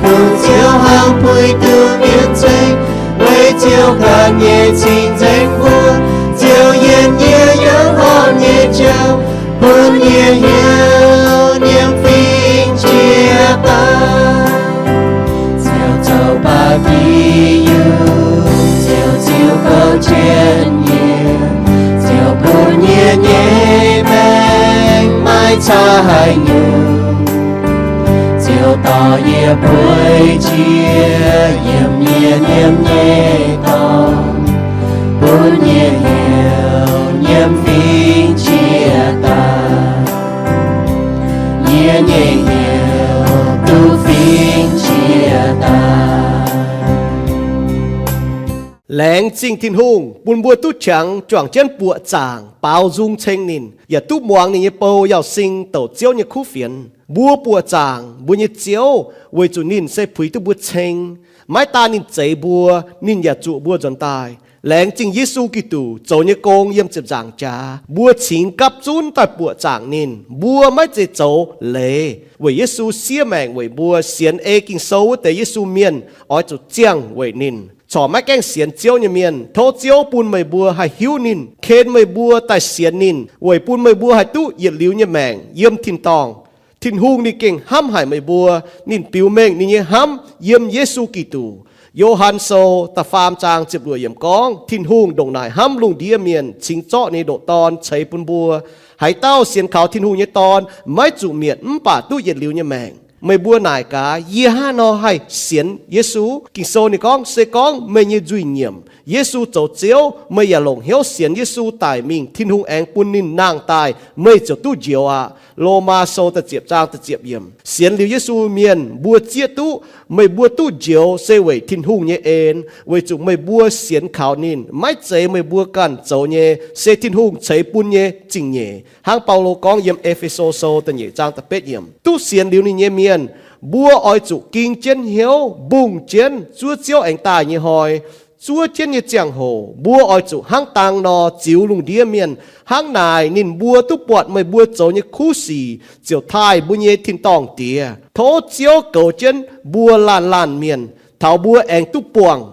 kungx Ziouv hnangv puix duqv mienh ceng, weic Ziouv ganh nyei cing-nzengc mbuo. Ziouv yietc yie yangh horpc nyei jauv, bun yie hnyouv nyiemc fingx jiex daaih. Ziouv zoux ba'di yungh, Ziouv ziux gouv jienv yie, Ziouv bun yie nyei maengc maiv cai haaix nyungc. Ziouv dorh yie bueix jiex yiem yie nyiemc nyei dorngx, bun yie hnyouv nyiemc fingx jiex daaih. Yie nyei hnyouv duqv fingx jiex daaih. Laengz zingh Tin-Hungh bun mbuo duqv qangx juangc jienv buoqc zaangc baaux nzung ceng ninh, yaac duqv muangx ninh nyei bou Yauz Sing douc Ziouv nyei kuv fienx. Mbuo buoqc zaangc mbuo nyei Ziouv weic zuqc ninh se puix duqv mbuo ceng. Maiv daan ninh zeix mbuo, ninh yaac zuoqc mbuo nzuonx daaih. Laengz zingh Yesu Giduc zoux nyei gong yiem ziepc nzaangc jaax, mbuo cingx gapv zunv daaih buoqc zaangc ninh. Mbuo maiv zeiz zoux leiz, weic Yesu siev maengc weic mbuo. Sienx ei Ging-Sou wuov deix Yesu mienh oix zuqc ziangh weic ninh. Corc maiv gaengh sienx Ziouv nyei mienh, tov Ziouv bun meih mbuo haih hiuv ninh, ken meih mbuo daaih sienx ninh, weic bun meih mbuo haih duqv yietc liuz nyei maengc yiem tin-dorngh. Tin-Hungh ninh gengh hnamv haic meih mbuo. Ninh biux mengh ninh nyei hnamv yiem Yesu Giduc. Yo^han Sou da'faam zaang ziepc luoqc yiemc gorngv, Tin-Hungh ndongc naaic hnamv lungh ndiev mienh, cingx zorqv ninh nyei ndoqc Dorn ceix bun mbuo. Haaix dauh sienx kaux Tin-Hungh nyei Dorn maiv zuqc mietc mv baac duqv yietc liuz nyei maengc. Meih mbuo naaic gaax, yie hnangv haaix nor haih sienx Yesu? Ging-Sou ninh gorngv, se gorngv meih nyei nzuih nyiemc, Yesu zoux Ziouv, meih yaac longc hnyouv sienx Yesu daic mingh, Tin-Hungh aengx bun ninh nangh daaih, meih ziouc duqv njoux aqv. Lomaa Sou da'ziepc zaang da'ziepc yiemc. Sienx liuz Yesu mienh mbuo zieqv duqv meih mbuo duqv njoux se weic Tin-Hungh nyei en, weic zuqc meih mbuo sienx kaux ninh, maiv zeiz meih mbuo ganh zoux nyei, se Tin-Hungh ceix bun nyei zingh nyeic. Hnangv Baulo gorngv yiem E^fe^so Sou da'nyeic zaang da'betv yiemc, duqv sienx liuz ninh nyei mienh, mbuo oix zuqc ging jienv hnyouv, mbungh jienv zuov Ziouv aengx daaih nyei hnoi. Zuov jienv nyei ziangh hoc mbuo oix zuqc hnangv dang nor ziux lungh ndiev mienh. Hnangv naaic ninh mbuo duqv buatc meih mbuo zoux nyei kuv sic, ziouc taaih mbuo nyei tin-dorngh Diex. Tov Ziouv goux jienv mbuo laanh laanh mienh, taux mbuo aengx duqv buangh